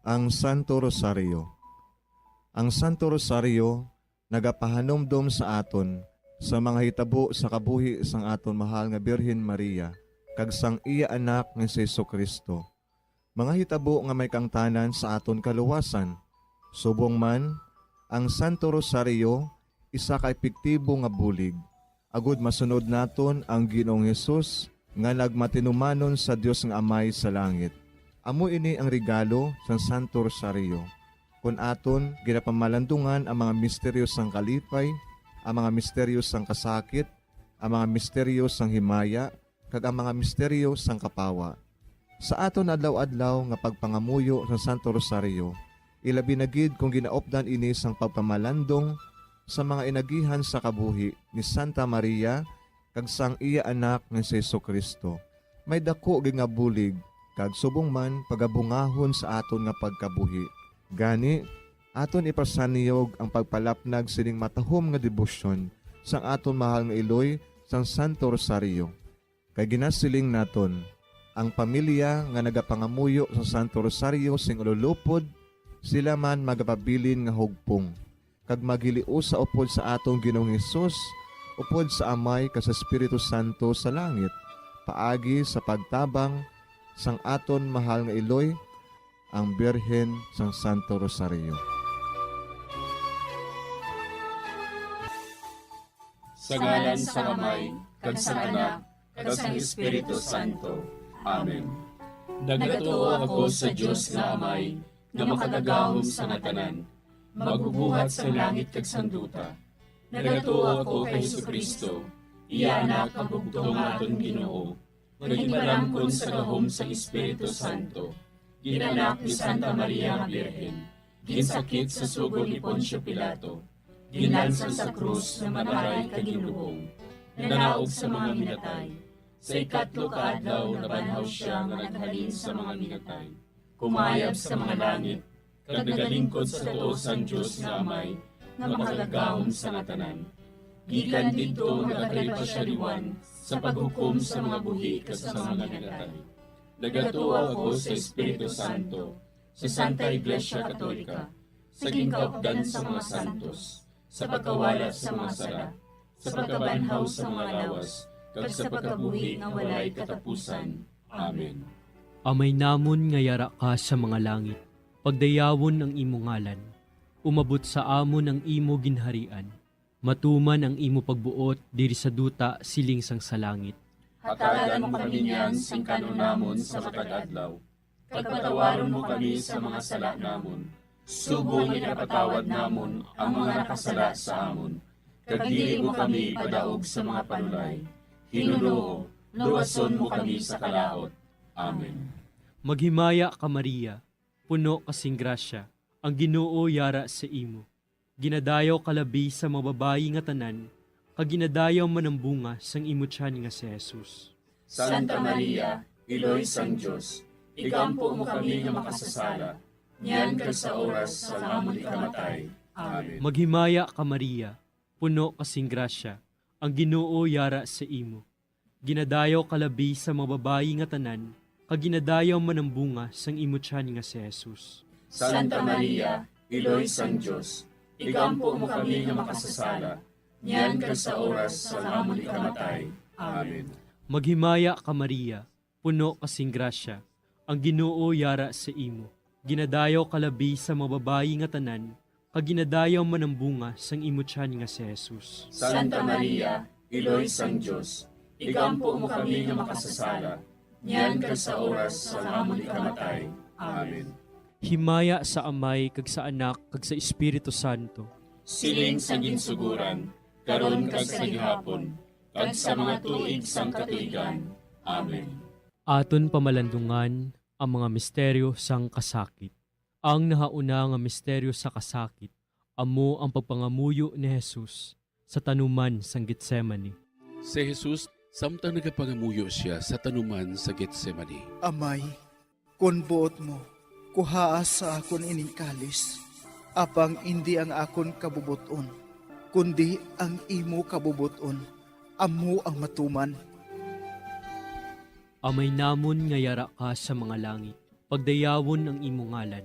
Ang Santo Rosario. Ang Santo Rosario nagapahanumdom sa aton sa mga hitabo sa kabuhi sang aton mahal nga Birhen Maria kag sang iya Anak nga si Jesu-Cristo, mga hitabo nga may kaangtanan sa aton kaluwasan. Subong man, ang Santo Rosario isa ka epektibo nga bulig agod masunod naton ang Ginoong Hesus nga nagmatinumanon sa Dios nga Amay sa langit. Amo ini ang regalo sang Santo Rosario. Kon aton ginapamalandungan ang mga misteryo sang kalipay, ang mga misteryo sang kasakit, ang mga misteryo sang himaya, kag ang mga misteryo sang kapawa. Sa aton adlaw-adlaw nga pagpangamuyo sa Santo Rosario, ilabi na gid kon ginaupdan ini sang pagpamalandong sa mga inagihan sa kabuhi ni Santa Maria kag sang iya Anak nga si Jesu-Cristo, may daku gid nga bulig kag subong man pagabungahon sa aton nga pagkabuhi. Gani, aton ipasanyog ang pagpalapnag sining matahom nga debosyon sang aton mahal nga iloy sang Santo Rosario. Kay ginasiling naton, ang pamilya nga nagapangamuyo sa Santo Rosario sing ululupod, sila man magapabilin nga hugpong, kag maghiliusa upod sa aton Ginoong Hesus, upod sa Amay kag sa Espiritu Santo sa langit, paagi sa pagtabang sang aton mahal nga iloy, ang Birhen sang Santo Rosario. Sa ngalan sang Amay, kag sang Anak, kag sang Espiritu Santo. Amen. Nagatuo ako sa Dios nga Amay, nga makagagahom sa nga tanan, magbubuhat sang langit kag sang duta. Nagatuo ako kay Jesu-Cristo, iya Anak nga bugtong nga aton Ginoo, nga ginpalangkon sa gahom sang Espiritu Santo, ginanak ni Santa Maria nga Birhen, ginsakit sa sugo ni Poncio Pilato, ginlansang sa krus nga mag-aray kag ginlubong, nanaog sa mga minatay. Sa ikatlo ka adlaw nabanhaw sia nga naghalin sa mga minatay, kumayab sa mga langit, kag nagalingkod sa tuo sang Dios nga Amay nga makagagahom sa nga tanan. Gikan didto nagakalipasyariwan sa paghukom sa mga buhi kag sa mga minatay. Nagatuo ako sa Espiritu Santo, sa Santa Iglesia Katolika, sa ginkaupdan sa mga santos, sa pagkawala sa mga sala, sa pagkabanhaw sa mga lawas, kag sa pagkabuhi nga walay katapusan. Amen. Amay namon nga yara ka sa mga langit, pagdayawon ang imo ngalan. Umabot sa amon ang imo ginharian. Matuman ang imo pagbuot diri sa duta siling sang sa langit. Hatagan mo kami niyan sing kan-on namon sa matag adlaw, kag patawaron mo kami sa mga sala namon, subong nga ginapatawad namon ang mga nakasala sa amon, kag dili mo kami ipadaog sa mga panulay. Ginoo, luwason mo kami sa kalaut. Amen. Maghimaya ka, Maria, puno ka sing grasya, ang Ginoo yara sa imo. Ginadayaw ka labi sa mga babayi nga tanan, kag ginadayaw man ang bunga sang imo tiyan nga si Jesus. Santa Maria, Iloy sang Dios, igampo mo kami nga makasasala, niyan kag sa oras sang amon ikamatay. Amen. Maghimaya ka, Maria, puno ka sing grasya, ang Ginoo yara sa imo. Ginadayaw ka labi sa mga babayi nga tanan, kag ginadayaw man ang bunga sang imo tiyan nga si Jesus. Santa Maria, Iloy sang Dios, igampo mo kami nga makasasala, niyan kag sa oras sang amon ikamatay. Amen. Maghimaya ka, Maria, puno ka sing grasya, ang Ginoo yara sa imo. Ginadayaw ka labi sa mga babayi nga tanan, kag ginadayaw man ang bunga sang imo tiyan nga si Jesus. Santa Maria, Iloy sang Dios, igampo mo kami nga makasasala, niyan kag sa oras sang amon ikamatay. Amen. Himaya sa Amay, kag sa Anak, kag sa Espiritu Santo. Siling sa ginsuguran, karon kag sa gihapon, kag sa mga tuig sang katuigan. Amen. Aton pamalandungan ang mga misteryo sang kasakit. Ang nahauna nga misteryo sa kasakit amo ang pagpangamuyo ni Jesus sa tanuman sang Getsemani. Si Jesus, samtang nagapangamuyo sia sa tanuman sa Getsemani. Amay, kon buot mo, kuhaa sa akon ining kalis, apang indi ang akon kabubot-on, kundi ang imo kabubot-on amo ang matuman. Amay namon nga yara ka sa mga langit, pagdayawon ang imo ngalan.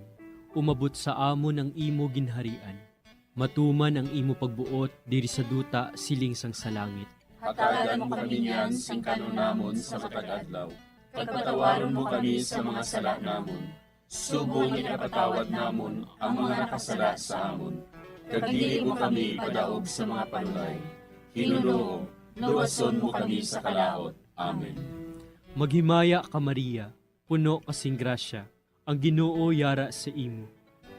Umabot sa amon ang imo ginharian. Matuman ang imo pagbuot diri sa duta siling sang sa langit. Hatagan mo kami niyan sing kan-on namon sa matag adlaw, kag patawaron mo kami sa mga sala namon, subong nga ginapatawad namon ang mga nakasala sa amon, kag dili mo kami ipadaog sa mga panulay. Ginoo, luwason mo kami sa kalaut. Amen. Maghimaya ka, Maria, puno ka sing grasya, ang Ginoo yara sa imo.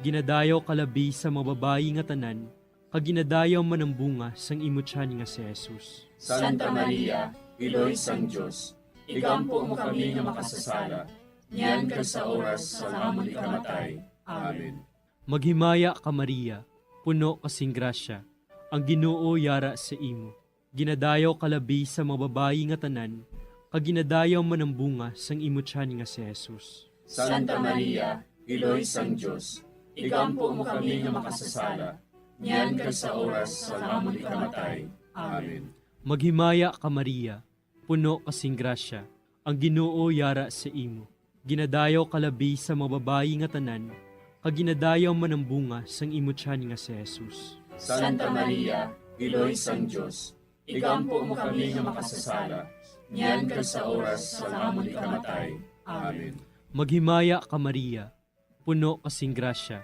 Ginadayaw ka labi sa mga babayi nga tanan, kag ginadayaw man ang bunga sang imo tiyan nga si Jesus. Santa Maria, Iloy sang Dios, igampo mo kami nga makasasala, niyan kag sa oras sang amon ikamatay. Amen. Maghimaya ka, Maria, puno ka sing grasya, ang Ginoo yara sa imo. Ginadayaw ka labi sa mga babayi nga tanan, kag ginadayaw man ang bunga sang imo tiyan nga si Jesus. Santa Maria, Iloy sang Dios, igampo mo kami nga makasasala, niyan kag sa oras sang amon ikamatay. Amen. Maghimaya ka, Maria, puno ka sing grasya, ang Ginoo yara sa imo. Ginadayaw ka labi sa mga babayi nga tanan, kag ginadayaw man ang bunga sang imo tiyan nga si Jesus. Santa Maria, Iloy sang Dios, igampo mo kami nga makasasala, niyan kag sa oras sang amon ikamatay. Amen. Maghimaya ka, Maria, puno ka sing grasya,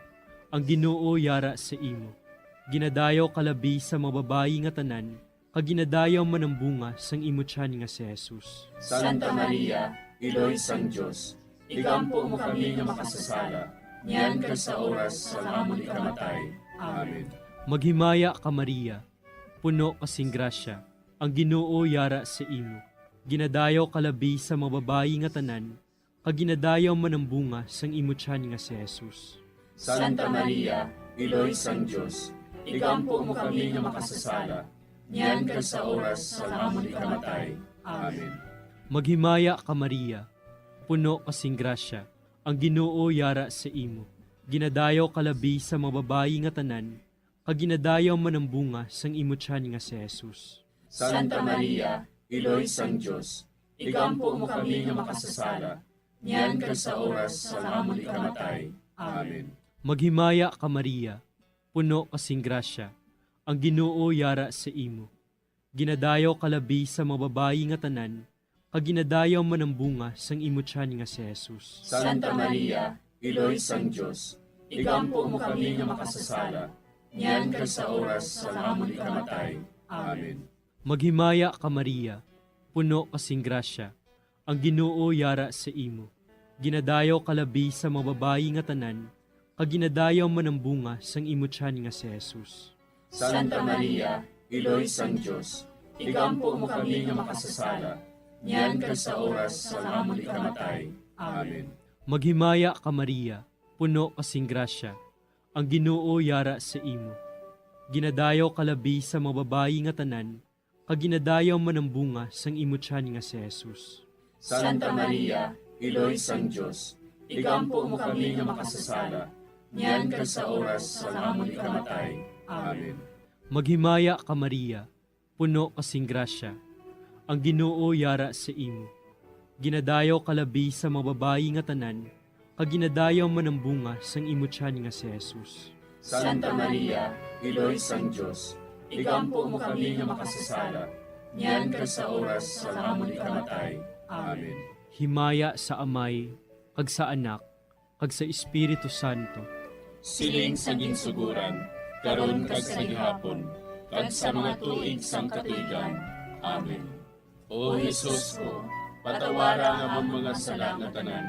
ang Ginoo yara sa imo. Ginadayaw ka labi sa mga babayi nga tanan, kag ginadayaw man ang bunga sang imo tiyan nga si Jesus. Santa Maria, Iloy sang Dios, igampo mo kami nga makasasala, niyan kag sa oras sang amon ikamatay. Amen. Maghimaya ka, Maria, puno ka sing grasya, ang Ginoo yara sa imo. Ginadayaw ka labi sa mga babayi nga tanan, kag ginadayaw man ang bunga sang imo tiyan nga si Jesus. Santa Maria, Iloy sang Dios, igampo mo kami nga makasasala, niyan kag sa oras sang amon ikamatay. Amen. Maghimaya ka, Maria, puno ka sing grasya, ang Ginoo yara sa imo. Ginadayaw ka labi sa mga babayi nga tanan, kag ginadayaw man ang bunga sang imo tiyan nga si Jesus. Santa Maria, Iloy sang Dios, igampo mo kami nga makasasala, niyan kag sa oras sang amon ikamatay. Amen. Maghimaya ka, Maria, puno ka sing grasya, ang Ginoo yara sa imo. Ginadayaw ka labi sa mga babayi nga tanan, kag ginadayaw man ang bunga sang imo tiyan nga si Jesus. Santa Maria, Iloy sang Dios, igampo mo kami nga makasasala, niyan kag sa oras sang amon ikamatay. Amen. Maghimaya ka, Maria, puno ka sing grasya, ang Ginoo yara sa imo. Ginadayaw ka labi sa mga babayi nga tanan, kag ginadayaw man ang bunga sang imo tiyan nga si Jesus. Santa Maria, Iloy sang Dios, igampo mo kami nga makasasala, niyan kag sa oras sang amon ikamatay. Amen. Maghimaya ka, Maria, puno ka sing grasya, ang Ginoo yara sa imo. Ginadayaw ka labi sa mga babayi nga tanan, kag ginadayaw man ang bunga sang imo tiyan nga si Jesus. Santa Maria, Iloy sang Dios, igampo mo kami nga makasasala, niyan kag sa oras sang amon ikamatay. Amen. Maghimaya ka, Maria, puno ka sing grasya, ang Ginoo yara sa imo. Ginadayaw ka labi sa mga babayi nga tanan, kag ginadayaw man ang bunga sang imo tiyan nga si Jesus. Santa Maria, Iloy sang Dios, igampo mo kami nga makasasala, niyan kag sa oras sang amon ikamatay. Amen. Himaya sa Amay, kag sa Anak, kag sa Espiritu Santo. Siling sa ginsuguran, karon kag sa gihapon, kag sa mga tuig sang katuigan. Amen. O Jesus ko, patawara ang amon mga sala nga tanan,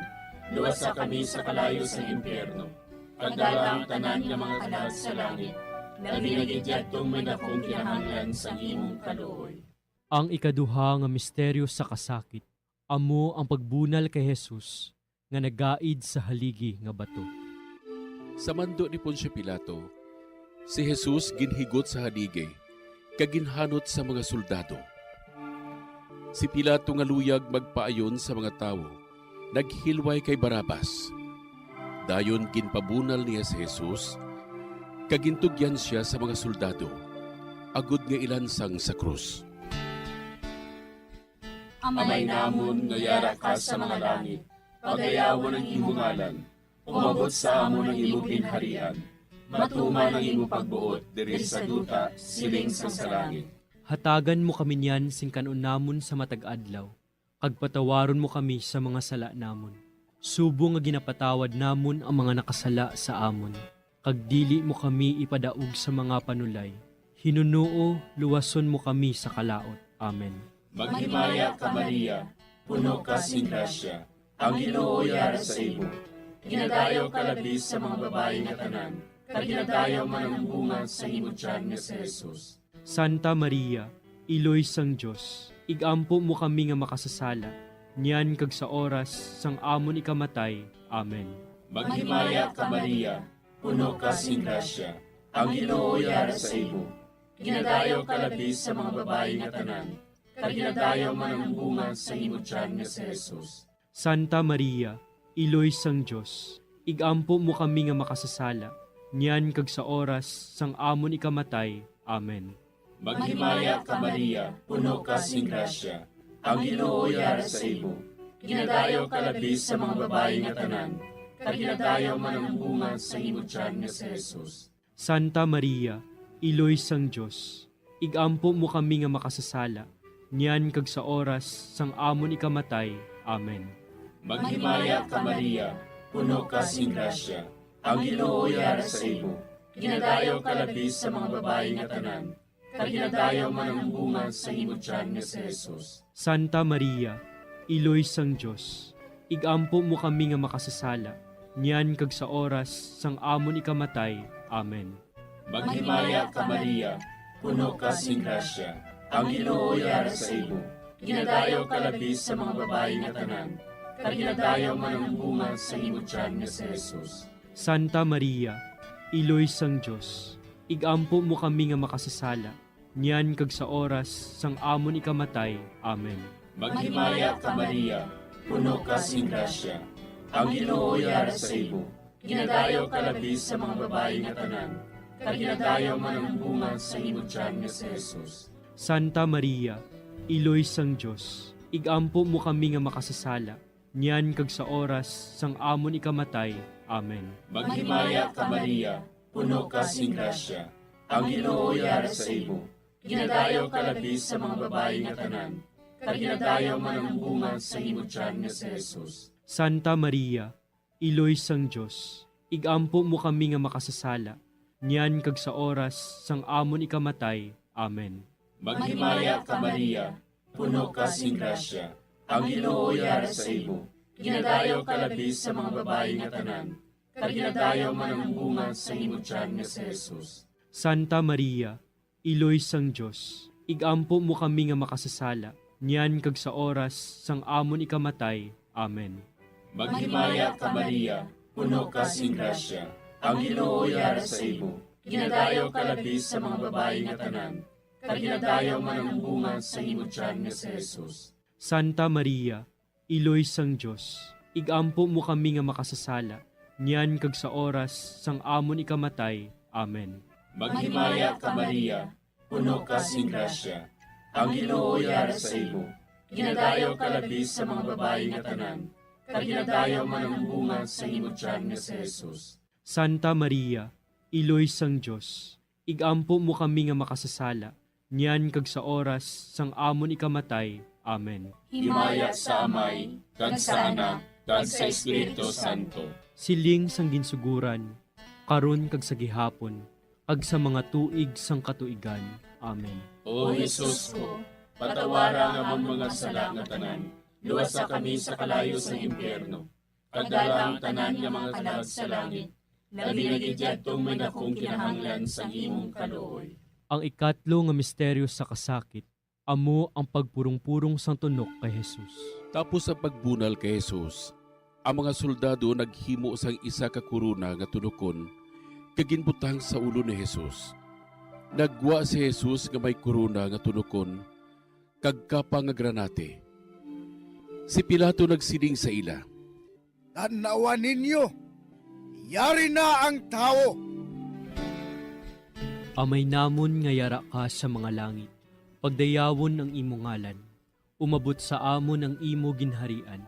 luwasa kami sa kalayo sang impyerno, kag dala ang tanan nga mga kalag sa langit, labi na gid yadtong may dakong kinahanglan sang imong kaluoy. Ang ikaduha nga misteryo sa kasakit, amo ang pagbunal kay Jesus nga nagaid sa haligi nga bato. Sa mando ni Poncio Pilato, si Jesus ginhigot sa haligi kag ginhanot sa mga soldado. Si Pilato nga luyag magpaayon sa mga tawo, naghilway kay Barrabas. Dayon ginpabunal niya si Jesus, kag gintugyan sia sa mga soldado, agod nga ilansang sa krus. Amay namon nga yara ka sa mga langit, pagayawon ang imo ngalan. Umabot sa amon ang imo ginharian. Matuman ang imo pagbuot diri sa duta, siling sang sa langit. Hatagan mo kami niyan sing kan-on namon sa matag adlaw, kag patawaron mo kami sa mga sala namon, subong nga ginapatawad namon ang mga nakasala sa amon, kag dili mo kami ipadaog sa mga panulay. Hinunoo, luwason mo kami sa kalaut. Amen. Maghimaya ka, Maria, puno ka sing grasya, ang Ginoo yara sa imo. Ginadayaw ka labi sa mga babayi nga tanan, kag ginadayaw man ang bunga sa imo tiyan nga si Jesus. Santa Maria, Iloy sang Dios, ig-ampo mo kami nga makasasala, niyan kag sa oras sang amon ikamatay. Amen. Maghimaya ka, Maria, puno ka sing grasya, ang Ginoo yara sa imo. Ginadayaw ka labi sa mga babayi nga tanan, kag ginadayaw man ang bunga sa imo tiyan nga si Jesus. Santa Maria, Iloy sang Dios, ig-ampo mo kami nga makasasala, niyan kag sa oras sang amon ikamatay. Amen. Maghimaya ka, Maria, puno ka sing grasya, ang Ginoo yara sa imo. Ginadayaw ka labi sa mga babayi nga tanan, kag ginadayaw man ang bunga sa imo tiyan nga si Jesus. Santa Maria, Iloy sang Dios, ig-ampo mo kami nga makasasala, niyan kag sa oras sang amon ikamatay. Amen. Maghimaya ka, Maria, puno ka sing grasya, ang Ginoo yara sa imo. Ginadayaw ka labi sa mga babayi nga tanan, kag ginadayaw man ang bunga sa imo tiyan nga si Jesus. Santa Maria, Iloy sang Dios, ig-ampo mo kami nga makasasala, niyan kag sa oras sang amon ikamatay. Amen. Maghimaya ka, Maria, puno ka sing grasya, ang Ginoo yara sa imo. Ginadayaw ka labi sa mga babayi nga tanan, kag ginadayaw man ang bunga sa imo tiyan nga si Jesus. Santa Maria, Iloy sang Dios, ig-ampo mo kami nga makasasala, niyan kag sa oras sang amon ikamatay. Amen. Maghimaya ka, Maria, puno ka sing grasya, ang Ginoo yara sa imo. Ginadayaw ka labi sa mga babayi nga tanan, kag ginadayaw man ang bunga sa imo tiyan nga si Jesus. Santa Maria, Iloy sang Dios, ig-ampo mo kami nga makasasala, niyan kag sa oras sang amon ikamatay. Amen. Maghimaya ka, Maria, puno ka sing grasya, ang Ginoo yara sa imo. Ginadayaw ka labi sa mga babayi nga tanan, kag ginadayaw man ang bunga sa imo tiyan nga si Jesus. Santa Maria, Iloy sang Dios, ig-ampo mo kami nga makasasala, niyan kag sa oras sang amon ikamatay. Amen. Maghimaya ka, Maria, puno ka sing grasya, ang Ginoo yara sa imo. Ginadayaw ka labi sa mga babayi nga tanan, kag ginadayaw man ang bunga sa imo tiyan nga si Jesus. Santa Maria, Iloy sang Dios, ig-ampo mo kami nga makasasala, niyan kag sa oras sang amon ikamatay. Amen. Maghimaya ka, Maria, puno ka sing grasya, ang Ginoo yara sa imo. Ginadayaw ka labi sa mga babayi nga tanan, kag ginadayaw man ang bunga sa imo tiyan nga si Jesus. Santa Maria, Iloy sang Dios, ig-ampo mo kami nga makasasala, niyan kag sa oras sang amon ikamatay. Amen. Maghimaya ka, Maria, puno ka sing grasya, ang Ginoo yara sa imo. Ginadayaw ka labi sa mga babayi nga tanan, kag ginadayaw man ang bunga sa imo tiyan nga si Jesus. Santa Maria, Iloy sang Dios, ig-ampo mo kami nga makasasala, niyan kag sa oras sang amon ikamatay. Amen. Himaya sa Amay, kag sa Anak, kag sa Espiritu Santo. Siling sang ginsuguran, karon kag sa gihapon, kag sa mga tuig sang katuigan. Amen. O Jesus ko, patawara ang amon mga sala nga tanan, luwasa kami sa kalayo sang impyerno, kag dala ang tanan nga mga kalag sa langit, labi na gid yadtong may dakong kinahanglan sang imong kaluoy. Ang ikatlo nga misteryo sa kasakit, amo ang pagpurong-purong sang tunok kay Jesus. Tapos sa pagbunal kay Jesus, ang mga soldado naghimo sang isa ka korona nga tunokon kag ginbutang sa ulo ni Jesus. Naggwa si Jesus nga may korona nga tunokon kag kapa nga granate. Si Pilato nagsiling sa ila, "Tan-awa ninyo, yari na ang tawo." Amay namon nga yara ka sa mga langit, pagdayawon ang imo ngalan. Umabot sa amon ang imo ginharian.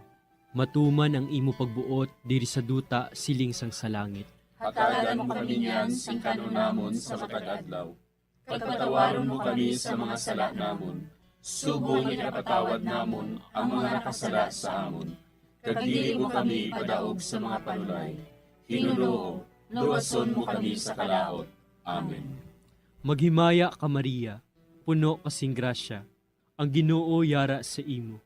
Matuman ang imo pagbuot diri sa duta siling sang sa langit. Hatagan mo kami niyan sing kan-on namon sa matag adlaw. Kag patawaron mo kami sa mga sala namon, subong nga ginapatawad namon ang mga nakasala sa amon. Kag dili mo kami ipadaog sa mga panulay. Ginoo, luwason mo kami sa kalaut. Amen. Maghimaya ka, Maria, puno ka sing grasya, ang Ginoo yara sa imo.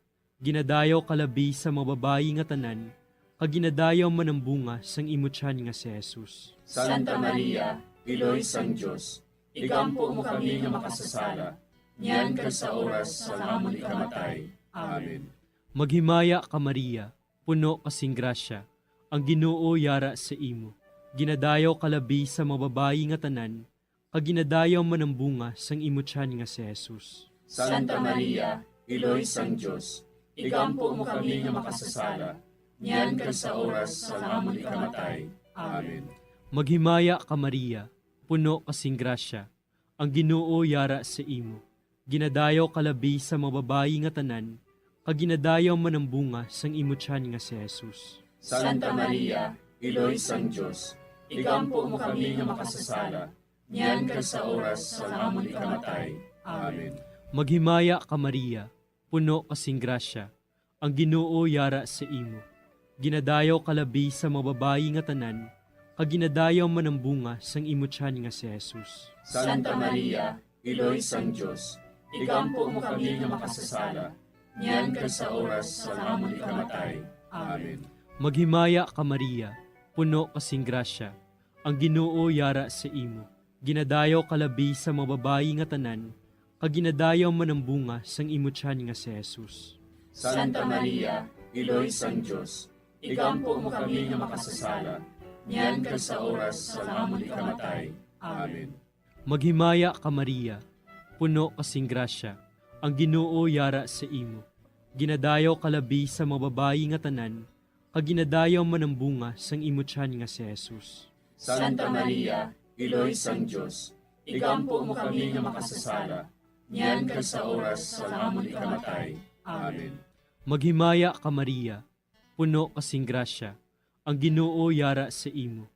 Ginadayaw ka labi sa mga babayi nga tanan, kag ginadayaw man ang bunga sang imo tiyan nga si Jesus. Santa Maria, Iloy sang Dios, igampo mo kami nga makasasala, niyan kag sa oras sang amon ikamatay. Amen. Maghimaya ka, Maria, puno ka sing grasya, ang Ginoo yara sa imo. Ginadayaw ka labi sa mga babayi nga tanan, kag ginadayaw man ang bunga sang imo tiyan nga si Jesus. Santa Maria, Iloy sang Dios, igampo mo kami nga makasasala, niyan kag sa oras sang amon ikamatay. Amen. Maghimaya ka, Maria, puno ka sing grasya, ang Ginoo yara sa imo. Ginadayaw ka labi sa mga babayi nga tanan, kag ginadayaw man ang bunga sang imo tiyan nga si Jesus. Santa Maria, Iloy sang Dios, igampo mo kami nga makasasala, niyan kag sa oras sang amon ikamatay. Amen. Maghimaya ka, Maria, puno ka sing grasya, ang Ginoo yara sa imo. Ginadayaw ka labi sa mga babayi nga tanan, kag ginadayaw man ang bunga sang imo tiyan nga si Jesus. Santa Maria, Iloy sang Dios, igampo mo kami nga makasasala, niyan kag sa oras sang amon ikamatay. Amen. Maghimaya ka, Maria, puno ka sing grasya, ang Ginoo yara sa imo. Ginadayaw ka labi sa mga babayi nga tanan, kag ginadayaw man ang bunga sang imo tiyan nga si Jesus. Santa Maria, Iloy sang Dios, igampo mo kami nga makasasala, niyan kag sa oras sang amon ikamatay. Amen. Maghimaya ka, Maria, puno ka sing grasya, ang Ginoo yara sa imo. Ginadayaw ka labi sa mga babayi nga tanan, kag ginadayaw man ang bunga sang imo tiyan nga si Jesus. Santa Maria, Iloy sang Dios, igampo mo kami nga makasasala, niyan kag sa oras sang amon ikamatay. Amen. Maghimaya ka, Maria, puno ka sing grasya, ang Ginoo yara sa imo.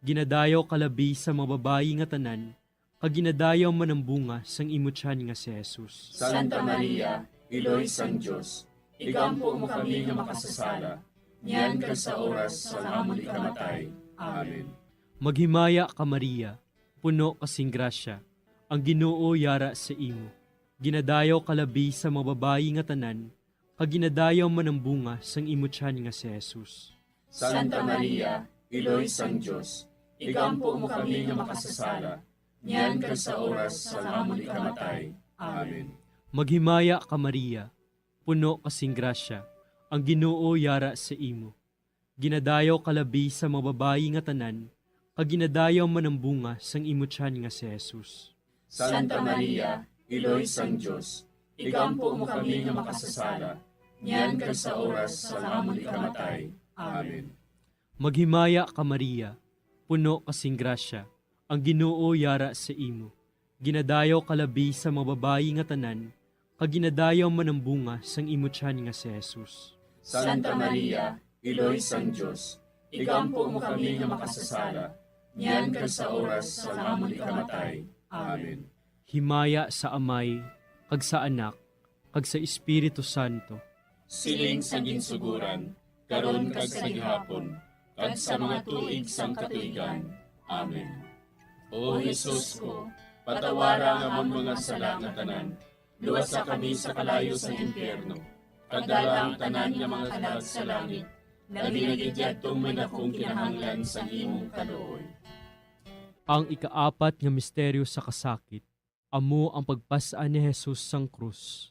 Ginadayaw ka labi sa mga babayi nga tanan, kag ginadayaw man ang bunga sang imo tiyan nga si Jesus. Santa Maria, Iloy sang Dios, igampo mo kami nga makasasala, niyan kag sa oras sang amon ikamatay. Amen. Maghimaya ka, Maria, puno ka sing grasya, ang Ginoo yara sa imo. Ginadayaw ka labi sa mga babayi nga tanan, kag ginadayaw man ang bunga sang imo tiyan nga si Jesus. Santa Maria, Iloy sang Dios, igampo mo kami nga makasasala, niyan kag sa oras sang amon ikamatay. Amen. Maghimaya ka, Maria, puno ka sing grasya, ang Ginoo yara sa imo. Ginadayaw ka labi sa mga babayi nga tanan, kag ginadayaw man ang bunga sang imo tiyan nga si Jesus. Santa Maria, Iloy sang Dios, igampo mo kami nga makasasala, niyan kag sa oras sang amon ikamatay. Amen. Maghimaya ka, Maria, puno ka sing grasya, ang Ginoo yara sa imo. Ginadayaw ka labi sa mga babayi nga tanan, kag ginadayaw man ang bunga sang imo tiyan nga si Jesus. Santa Maria, Iloy sang Dios, igampo mo kami nga makasasala, niyan kag sa oras sang amon ikamatay. Amen. Himaya sa Amay, kag sa Anak, kag sa Espiritu Santo. Siling sa ginsugoran, karon kag sa gihapon, kag sa mga tuig sang katuigan. Amen. O Jesus ko, patawara ang amon mga sala nga tanan, luwasa kami sa kalayo sang impyerno, kag dala ang tanan nga mga kalag sa langit, labi na gid yadtong may dakong kinahanglan sang imong kaluoy. Ang ikaapat nga misteryo sa kasakit amo ang pagpas-an ni Jesus sang krus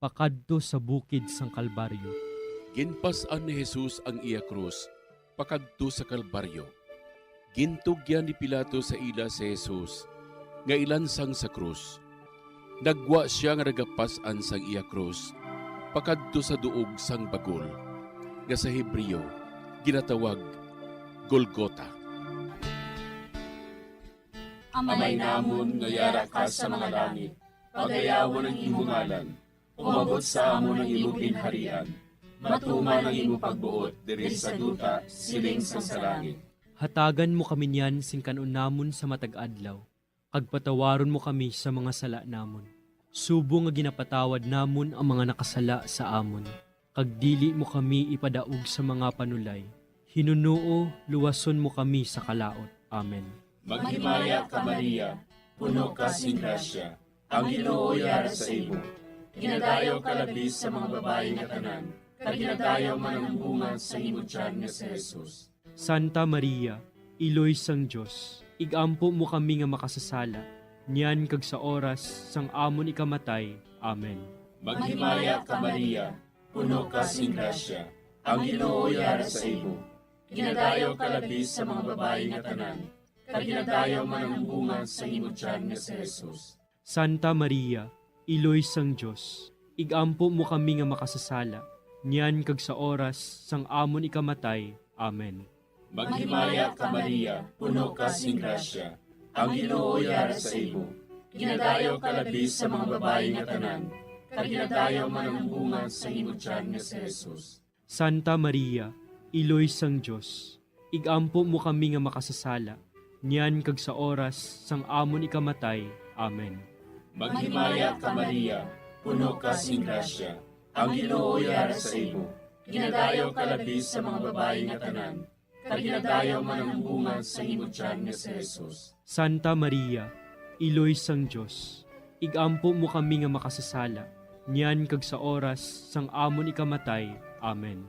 pakadto sa bukid sang Kalbaryo. Ginpas-an ni Jesus ang iya krus pakadto sa Kalbaryo. Gintugyan ni Pilato sa ila si Jesus nga ilansang sa krus. Nagwa sia nga nagapas-an sang iya krus pakadto sa duog sang bagol, nga sa Hebreo ginatawag Golgota. Amay namon nga yara ka sa mga langit, pagayawon ang imo ngalan. Umabot sa amon ang imo ginharian. Matuman ang imo pagbuot diri sa duta, siling sang sa langit. Hatagan mo kami niyan sing kan-on namon sa matag adlaw, kag patawaron mo kami sa mga sala namon, subong nga ginapatawad namon ang mga nakasala sa amon, kag dili mo kami ipadaog sa mga panulay. Hinunoo, luwason mo kami sa kalaut. Amen. Maghimaya ka, Maria, puno ka sing grasya, ang Ginoo yara sa imo. Ginadayaw ka labi sa mga babayi nga tanan, kag ginadayaw man ang bunga sa imo tiyan nga si Jesus. Santa Maria, Iloy sang Dios, ig-ampo mo kami nga makasasala, niyan kag sa oras sang amon ikamatay. Amen. Maghimaya ka, Maria, puno ka sing grasya, ang Ginoo yara sa imo. Ginadayaw ka labi sa mga babayi nga tanan, kag ginadayaw man ang bunga sa imo tiyan nga si Jesus. Santa Maria, Iloy sang Dios, ig-ampo mo kami nga makasasala, niyan kag sa oras sang amon ikamatay. Amen. Maghimaya ka, Maria, puno ka sing grasya, ang Ginoo yara sa imo. Ginadayaw ka labi sa mga babayi nga tanan, kag ginadayaw man ang bunga sa imo tiyan nga si Jesus. Santa Maria, Iloy sang Dios, ig-ampo mo kami nga makasasala, niyan kag sa oras sang amon ikamatay. Amen. Maghimaya ka, Maria, puno ka sing grasya, ang Ginoo yara sa imo. Ginadayaw ka labi sa mga babayi nga tanan, kag ginadayaw man ang bunga sa imo tiyan nga si Jesus. Santa Maria, Iloy sang Dios, ig-ampo mo kami nga makasasala, niyan kag sa oras sang amon ikamatay. Amen.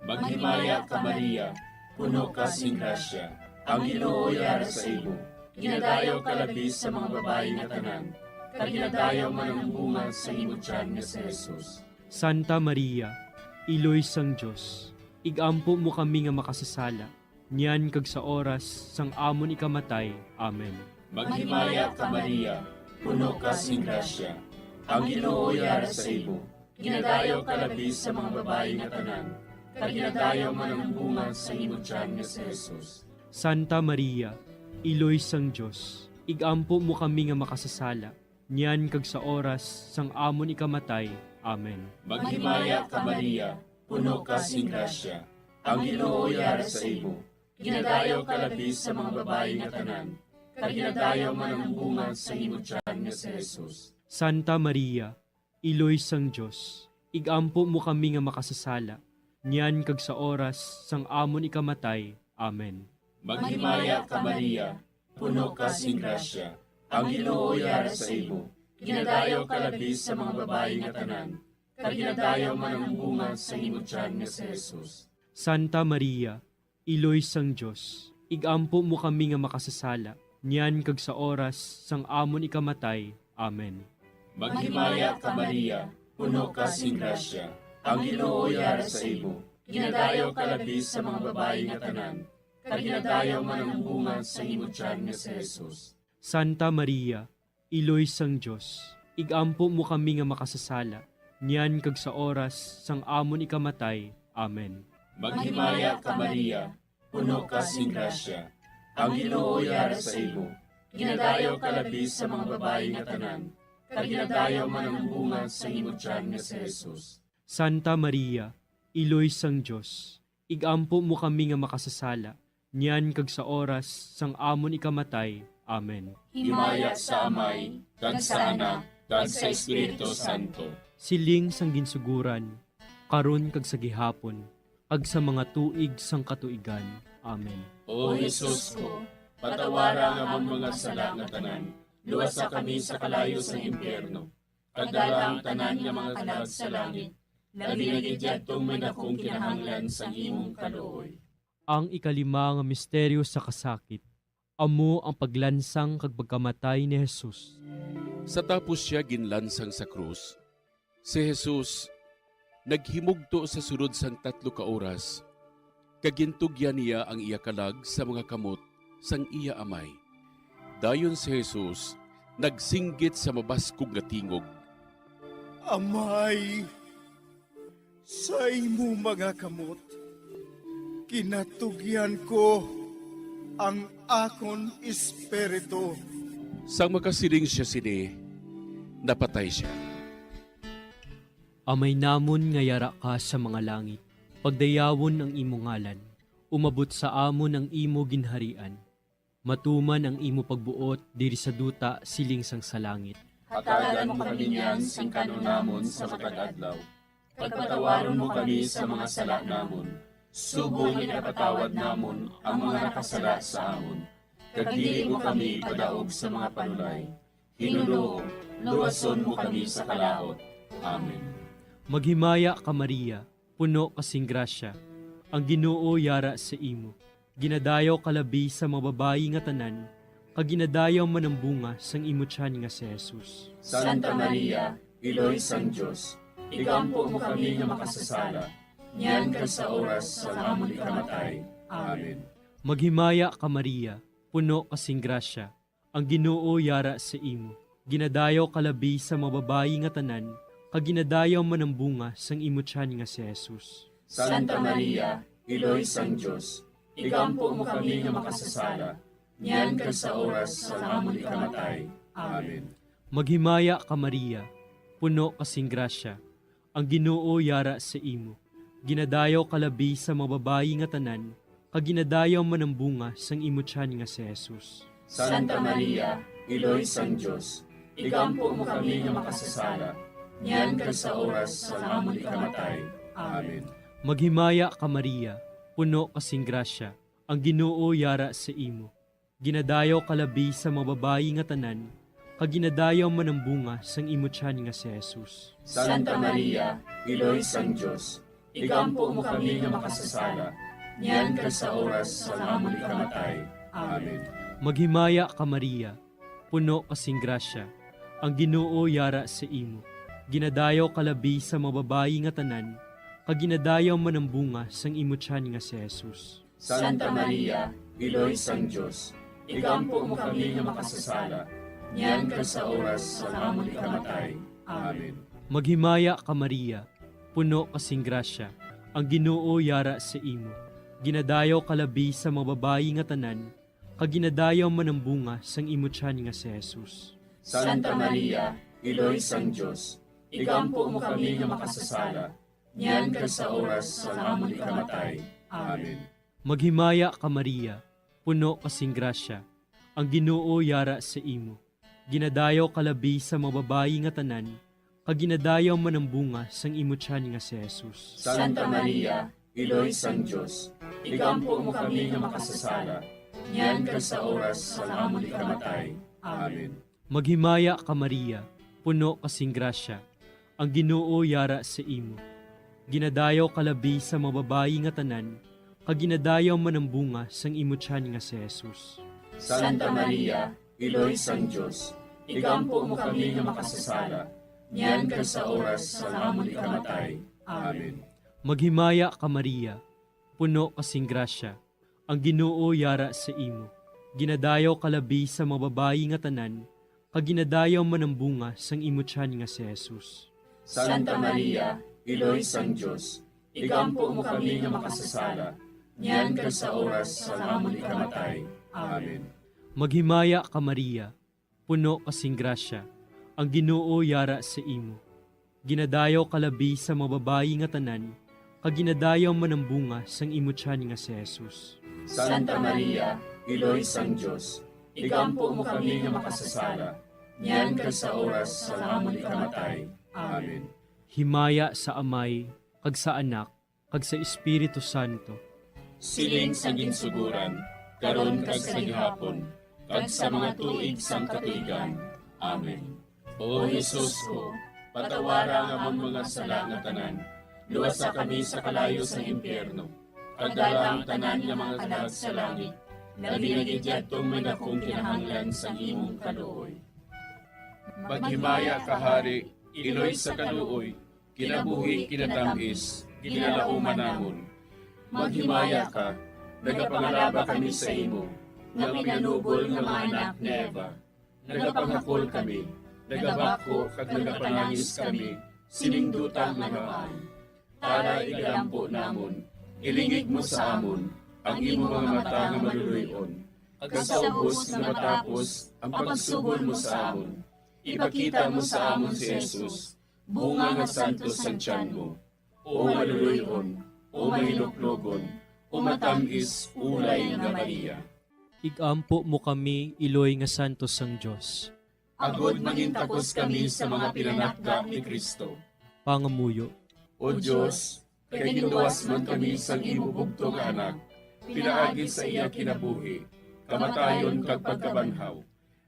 Maghimaya ka, Maria, puno ka sing grasya, ang Ginoo yara sa imo. Ginadayaw ka labi sa mga babayi nga tanan, kag ginadayaw man ang bunga sa imo tiyan nga si Jesus. Santa Maria, Iloy sang Dios, ig-ampo mo kami nga makasasala, niyan kag sa oras sang amon ikamatay. Amen. Maghimaya ka, Maria, puno ka sing grasya, ang Ginoo yara sa imo. Ginadayaw ka labi sa mga babayi nga tanan, kag ginadayaw man ang bunga sa imo tiyan nga si Jesus. Santa Maria, Iloy sang Dios, ig-ampo mo kami nga makasasala, niyan kag sa oras sang amon ikamatay. Amen. Maghimaya ka, Maria, puno ka sing grasya, ang Ginoo yara sa imo. Ginadayaw ka labi sa mga babayi nga tanan, kag ginadayaw man ang bunga sa imo tiyan nga si Jesus. Santa Maria, Iloy sang Dios, ig-ampo mo kami nga makasasala, niyan kag sa oras sang amon ikamatay. Amen. Maghimaya ka, Maria, puno ka sing grasya, ang Ginoo yara sa imo. Ginadayaw ka labi sa mga babayi nga tanan, kag ginadayaw man ang bunga sa imo tiyan nga si Jesus. Santa Maria, Iloy sang Dios, ig-ampo mo kami nga makasasala, niyan kag sa oras sang amon ikamatay. Amen. Maghimaya ka, Maria, puno ka sing grasya, ang Ginoo yara sa imo. Ginadayaw ka labi sa mga babayi nga tanan, kag ginadayaw man ang bunga sa imo tiyan nga si Jesus. Santa Maria, Iloy sang Dios, ig-ampo mo kami nga makasasala, niyan kag sa oras sang amon ikamatay. Amen. Maghimaya ka, Maria, puno ka sing grasya, ang Ginoo yara sa imo. Ginadayaw ka labi sa mga babayi nga tanan, kag ginadayaw man ang bunga sa imo tiyan nga si Jesus. Santa Maria, Iloy sang Dios, ig-ampo mo kami nga makasasala, niyan kag sa oras sang amon ikamatay. Amen. Himaya sa Amay, kag sa Anak, kag sa Espiritu Santo. Siling sang ginsuguran, karon kag sa gihapon, kag sa mga tuig sang katuigan. Amen. O Jesus ko, Patawara ang amon mga sala nga tanan, luwasa kami sa kalayo sang impyerno, kag dala ang tanan nga mga kalag sa langit, labi na gid yadtong may dakong kinahanglan sang imong kaluoy. Ang ikalima nga misteryo sa kasakit, amo ang paglansang kag pagkamatay ni Jesus. Sa tapos sia ginlansang sa krus, si Jesus naghimugto sa sulod sang tatlo ka oras, kag gintugyan niya ang iya kalag sa mga kamot sang iya Amay. Dayon si Jesus nagsinggit sa mabaskog nga tingog, "Amay, sa imo mga kamot, ginatugyan ko ang akon espiritu." Sang makasiling sia sini, napatay sia. Amay namon nga yara ka sa mga langit, pagdayawon ang imo ngalan, umabot sa amon ang imo ginharian, matuman ang imo pagbuot diri sa duta siling sang sa langit. Hatagan mo kami niyan sing kan-on namon sa matag adlaw, kag patawaron mo kami sa mga sala namon, subong nga ginapatawad namon ang mga nakasala sa amon, kag dili mo kami ipadaog sa mga panulay. Ginoo, luwason mo kami sa kalaut. Amen. Maghimaya ka, Maria, puno ka sing grasya, ang Ginoo yara sa imo. Ginadayaw ka labi sa mga babayi nga tanan, kag ginadayaw man ang bunga sang imo tiyan nga si Jesus. Santa Maria, Iloy sang Dios, igampo mo kami nga makasasala, niyan kag sa oras sang amon ikamatay. Amen. Maghimaya ka, Maria, puno ka sing grasya, ang Ginoo yara sa imo. Ginadayaw ka labi sa mga babayi nga tanan, kag ginadayaw man ang bunga sang imo tiyan nga si Jesus. Santa Maria, Iloy sang Dios, igampo mo kami nga makasasala, niyan kag sa oras sang amon ikamatay. Amen. Maghimaya ka, Maria, puno ka sing grasya, ang Ginoo yara sa imo. Ginadayaw ka labi sa mga babayi nga tanan, kag ginadayaw man ang bunga sang imo tiyan nga si Jesus. Santa Maria, Iloy sang Dios, igampo mo kami nga makasasala, niyan kag sa oras sang amon ikamatay. Amen. Maghimaya ka, Maria, puno ka sing grasya, ang Ginoo yara sa imo. Ginadayaw ka labi sa mga babayi nga tanan, kag ginadayaw man ang bunga sang imo tiyan nga si Jesus. Santa Maria, Iloy sang Dios, igampo mo kami nga makasasala, niyan kag sa oras sang amon ikamatay. Amen. Maghimaya ka, Maria, puno ka sing grasya, ang Ginoo yara sa imo. Ginadayaw ka labi sa mga babayi nga tanan, kag ginadayaw man ang bunga sang imo tiyan nga si Jesus. Santa Maria, Iloy sang Dios, igampo mo kami nga makasasala, niyan kag sa oras sang amon ikamatay. Amen. Maghimaya ka, Maria, puno ka sing grasya, ang Ginoo yara sa imo. Ginadayaw ka labi sa mga babayi nga tanan, kag ginadayaw man ang bunga sang imo tiyan nga si Jesus. Santa Maria, Iloy sang Dios, igampo mo kami nga makasasala, niyan kag sa oras sang amon ikamatay. Amen. Maghimaya ka, Maria, puno ka sing grasya, ang Ginoo yara sa imo. Ginadayaw ka labi sa mga babayi nga tanan, kag ginadayaw man ang bunga sang imo tiyan nga si Jesus. Santa Maria, Iloy sang Dios, igampo mo kami nga makasasala, niyan kag sa oras sang amon ikamatay. Amen. Maghimaya ka, Maria, puno ka sing grasya, ang Ginoo yara sa imo. Ginadayaw ka labi sa mga babayi nga tanan, kag ginadayaw man ang bunga sang imo tiyan nga si Jesus. Santa Maria, Iloy sang Dios, igampo mo kami nga makasasala, niyan kag sa oras sang amon ikamatay. Amen. Maghimaya ka, Maria, puno ka sing grasya, ang Ginoo yara sa imo. Ginadayaw ka labi sa mga babayi nga tanan, kag ginadayaw man ang bunga sang imo tiyan nga si Jesus. Santa Maria, Iloy sang Dios, igampo mo kami nga makasasala, niyan kag sa oras sang amon ikamatay. Amen. Maghimaya ka, Maria, puno ka sing grasya, ang Ginoo yara sa imo. Ginadayaw ka labi sa mga babayi nga tanan, kag ginadayaw man ang bunga sang imo tiyan nga si Jesus. Santa Maria, Iloy sang Dios, igampo mo kami nga makasasala, niyan kag sa oras sang amon ikamatay. Amen. Himaya sa Amay, kag sa Anak, kag sa Espiritu Santo. Siling sa ginsugoran, karon kag sa gihapon, kag sa mga tuig sang katuigan. Amen. O Jesus ko, patawara ang amon mga sala nga tanan, luwasa kami sa kalayo sang impyerno, kag dala ang tanan nga mga kalag sa langit, labi na gid yadtong may dakong kinahanglan sang imong kaluoy. Maghimaya ka, Hari, iloy sa kaluoy, kinabuhi, kinatam-is, ginalauman namon. Maghimaya ka, nagapangalaba kami sa imo, nga pinanubol nga mga anak ni Eva. Nagapanghakol kami, nagabako kag nagapanangis kami sining duta nga namaan. Tara, igalampo namon, ilingig mo sa amon ang imo mga mata nga maluloy-on, kag sa ubos nga matapos ang pagsubol mo sa amon, ipakita mo sa amon si Jesus, bunga nga santos sang tiyan mo. O maluloy-on, o mahiluklogon, o matam-is ulay nga Maria. Igampo mo kami, iloy nga santos sang Dios. Agod mangintakos kami sa mga pinanakda ni Cristo. Pangamuyo. O Dios, kay ginluwas man kami sang imo bugtong nga Anak, pinaagi sa iya kinabuhi, kamatayon kag pagkabanhaw,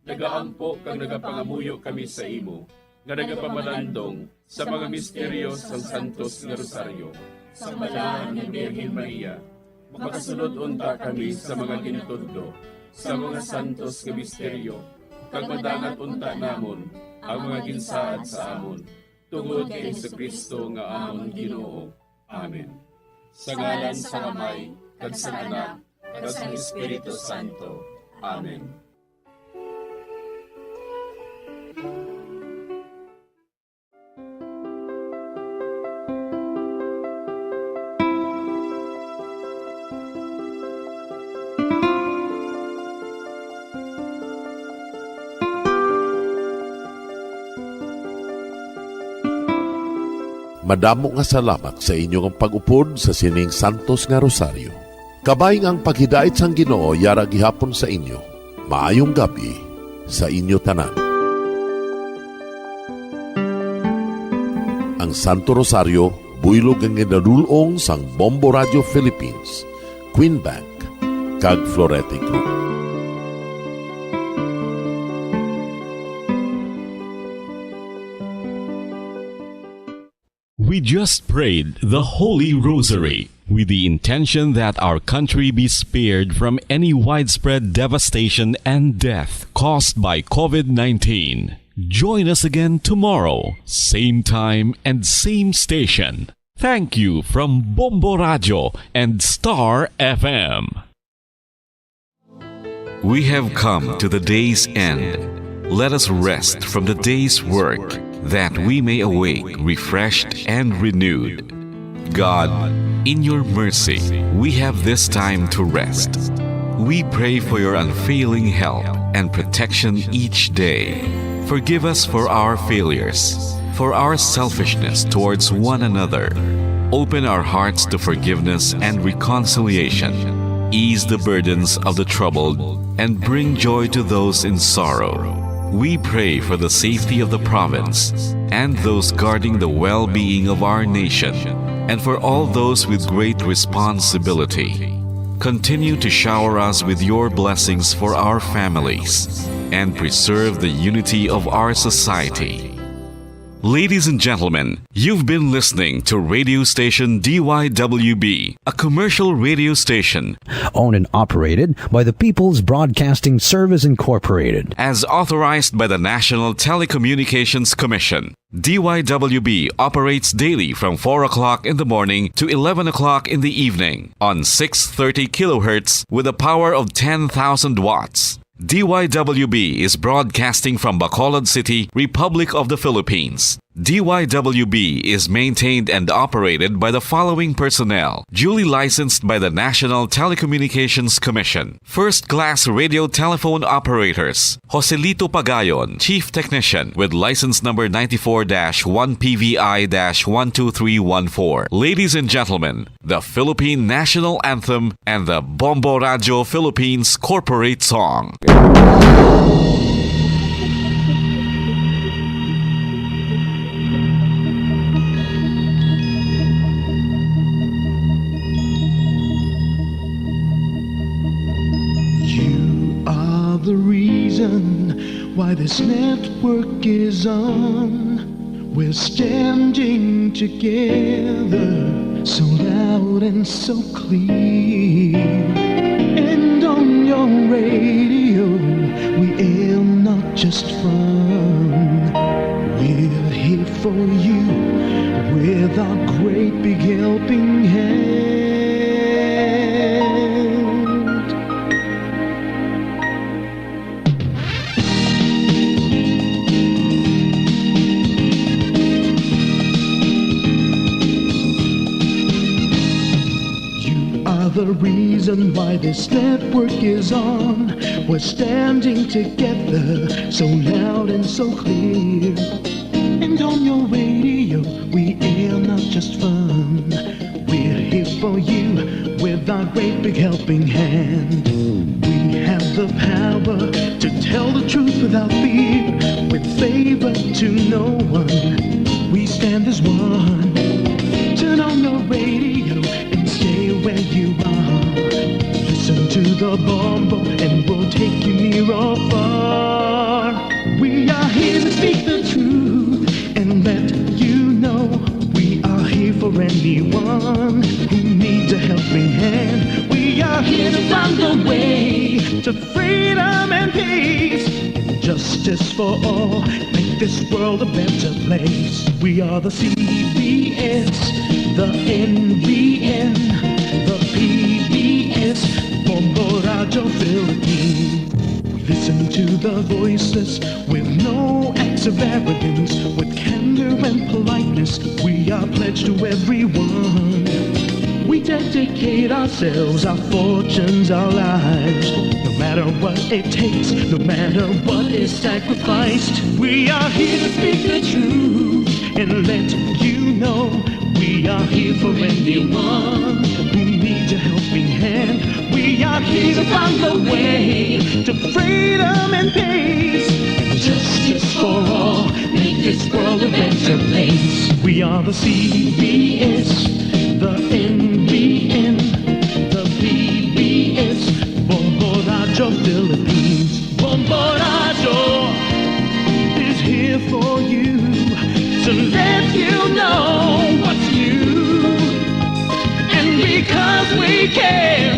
nagaampo kag nagapangamuyo kami sa imo, nga nagapamalandong sa mga misteryo sang Santos nga Rosaryo. Sa Balaan nga Birhen Maria, makasulod unta kami sa mga ginatudlo sa mga santos nga misteryo, kag madangat unta namon ang mga ginsaad sa amon, tungod kay Jesu-Cristo nga amon Ginoo. Amen. Sa ngalan sang Amay, kag sang Anak, kag sang Espiritu Santo. Amen. Madamo nga salamat sa inyo nga pag-upod sa sining santos nga rosaryo. Kabay nga ang paghidait sang Ginoo yara gihapon sa inyo. Maayong gab-i sa inyo tanan. Ang Santo Rosario, buylog nga ginadul-ong sang Bombo Radio Philippines, Queen Bank, kag Florete Group. We just prayed the Holy Rosary with the intention that our country be spared from any widespread devastation and death caused by covid nineteen. Join us again tomorrow, same time and same station. Thank you from Bombo Radio and Star F M. We have come to the day's end. Let us rest from the day's work, that we may awake refreshed and renewed. God, in your mercy, we have this time to rest. We pray for your unfailing help and protection each day. Forgive us for our failures, for our selfishness towards one another. Open our hearts to forgiveness and reconciliation. Ease the burdens of the troubled and bring joy to those in sorrow. We pray for the safety of the province and those guarding the well-being of our nation, and for all those with great responsibility. Continue to shower us with your blessings for our families and preserve the unity of our society. Ladies and gentlemen, you've been listening to radio station D Y W B, a commercial radio station owned and operated by the People's Broadcasting Service Incorporated, as authorized by the National Telecommunications Commission. D Y W B operates daily from four o'clock in the morning to eleven o'clock in the evening on six thirty kilohertz with a power of ten thousand watts. D Y W B is broadcasting from Bacolod City, Republic of the Philippines. D Y W B is maintained and operated by the following personnel, duly licensed by the National Telecommunications Commission. First class radio telephone operators, Joselito Pagayon, Chief Technician, with license number ninety-four dash one P V I dash one two three one four. Ladies and gentlemen, the Philippine National Anthem and the Bombo Radio Philippines Corporate Song. This network is on. We're standing together, so loud and so clear. And on your radio, we aim not just fun. We're here for you with our great big helping hand. You are the reason why this network is on. We're standing together, so loud and so clear. And on your radio, we air not just fun. We're here for you with our great big helping hand. We have the power to tell the truth without fear, with favor to no one. We stand as one. Turn on your radio and stay where you are. Listen to the Bombo and we'll take you near or far. We are here to speak the truth and let you know we are here for anyone who needs a helping hand. We are here to find the way to freedom and peace, justice for all. Make this world a better place. We are the C B S, the N B N, the P B S, Bombo Radyo Philippines. Listen to the voiceless with no acts of arrogance, with candor and politeness. We are pledged to everyone. We dedicate ourselves, our fortunes, our lives, no matter what it takes, no matter what is sacrificed. We are here to speak the truth and let you know we are here for anyone who needs a helping hand. We are here to find the way to freedom and peace, justice for all. Make this world a better place. We are the C B S, the N B N, the P B S, Bombo Radyo Philippines. Bombo Radyo is here for you to let you know what's new. And because we care,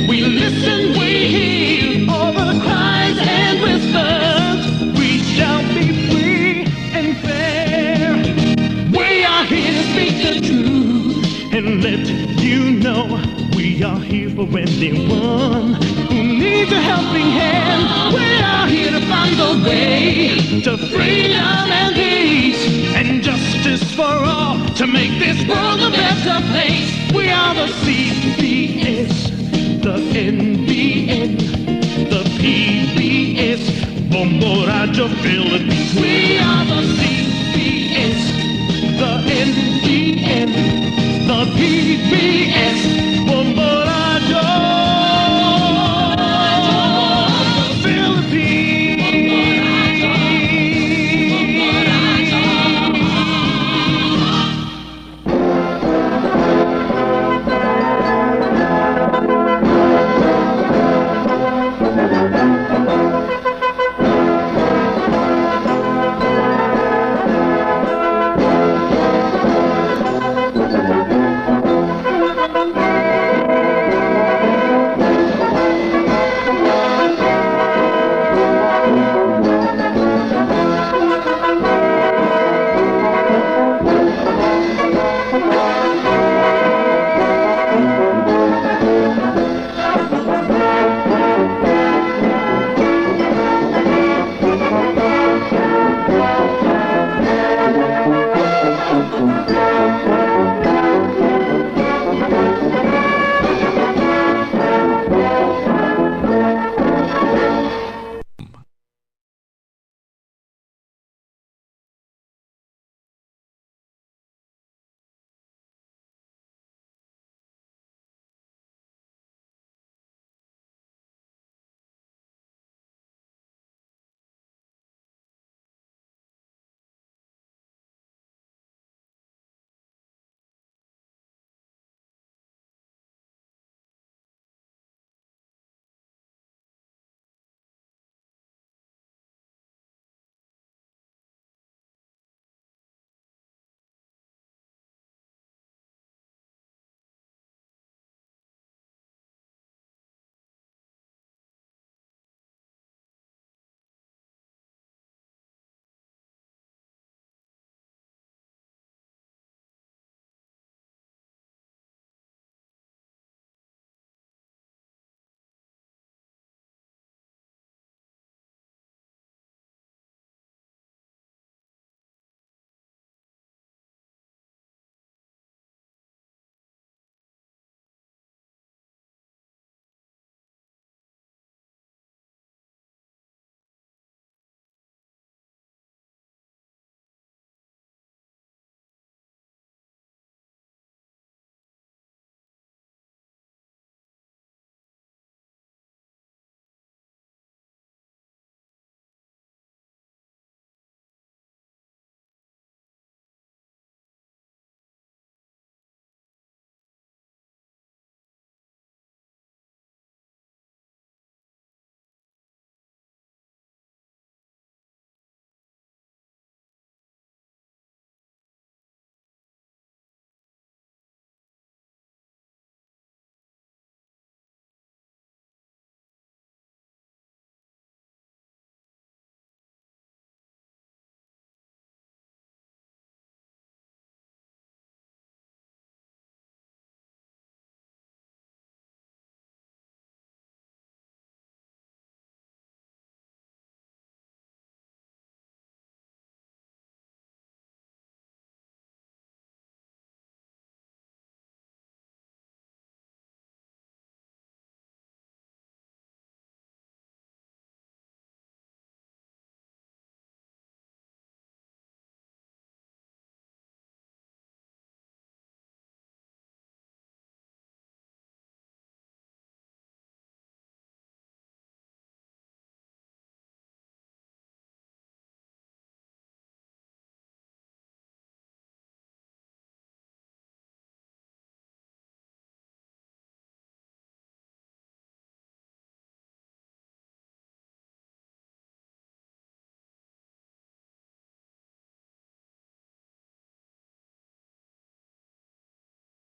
we listen, we hear all the cries and whispers. We shall be free and fair. We are here to speak the truth and let you know we are here for anyone who needs a helping hand. We are here to find the way to freedom and peace and justice for all, to make this world a better place. We are the C B S, the N B N, the P B S, Bombo Radyo Philippines. We are the C B S, the N B N, the P B S,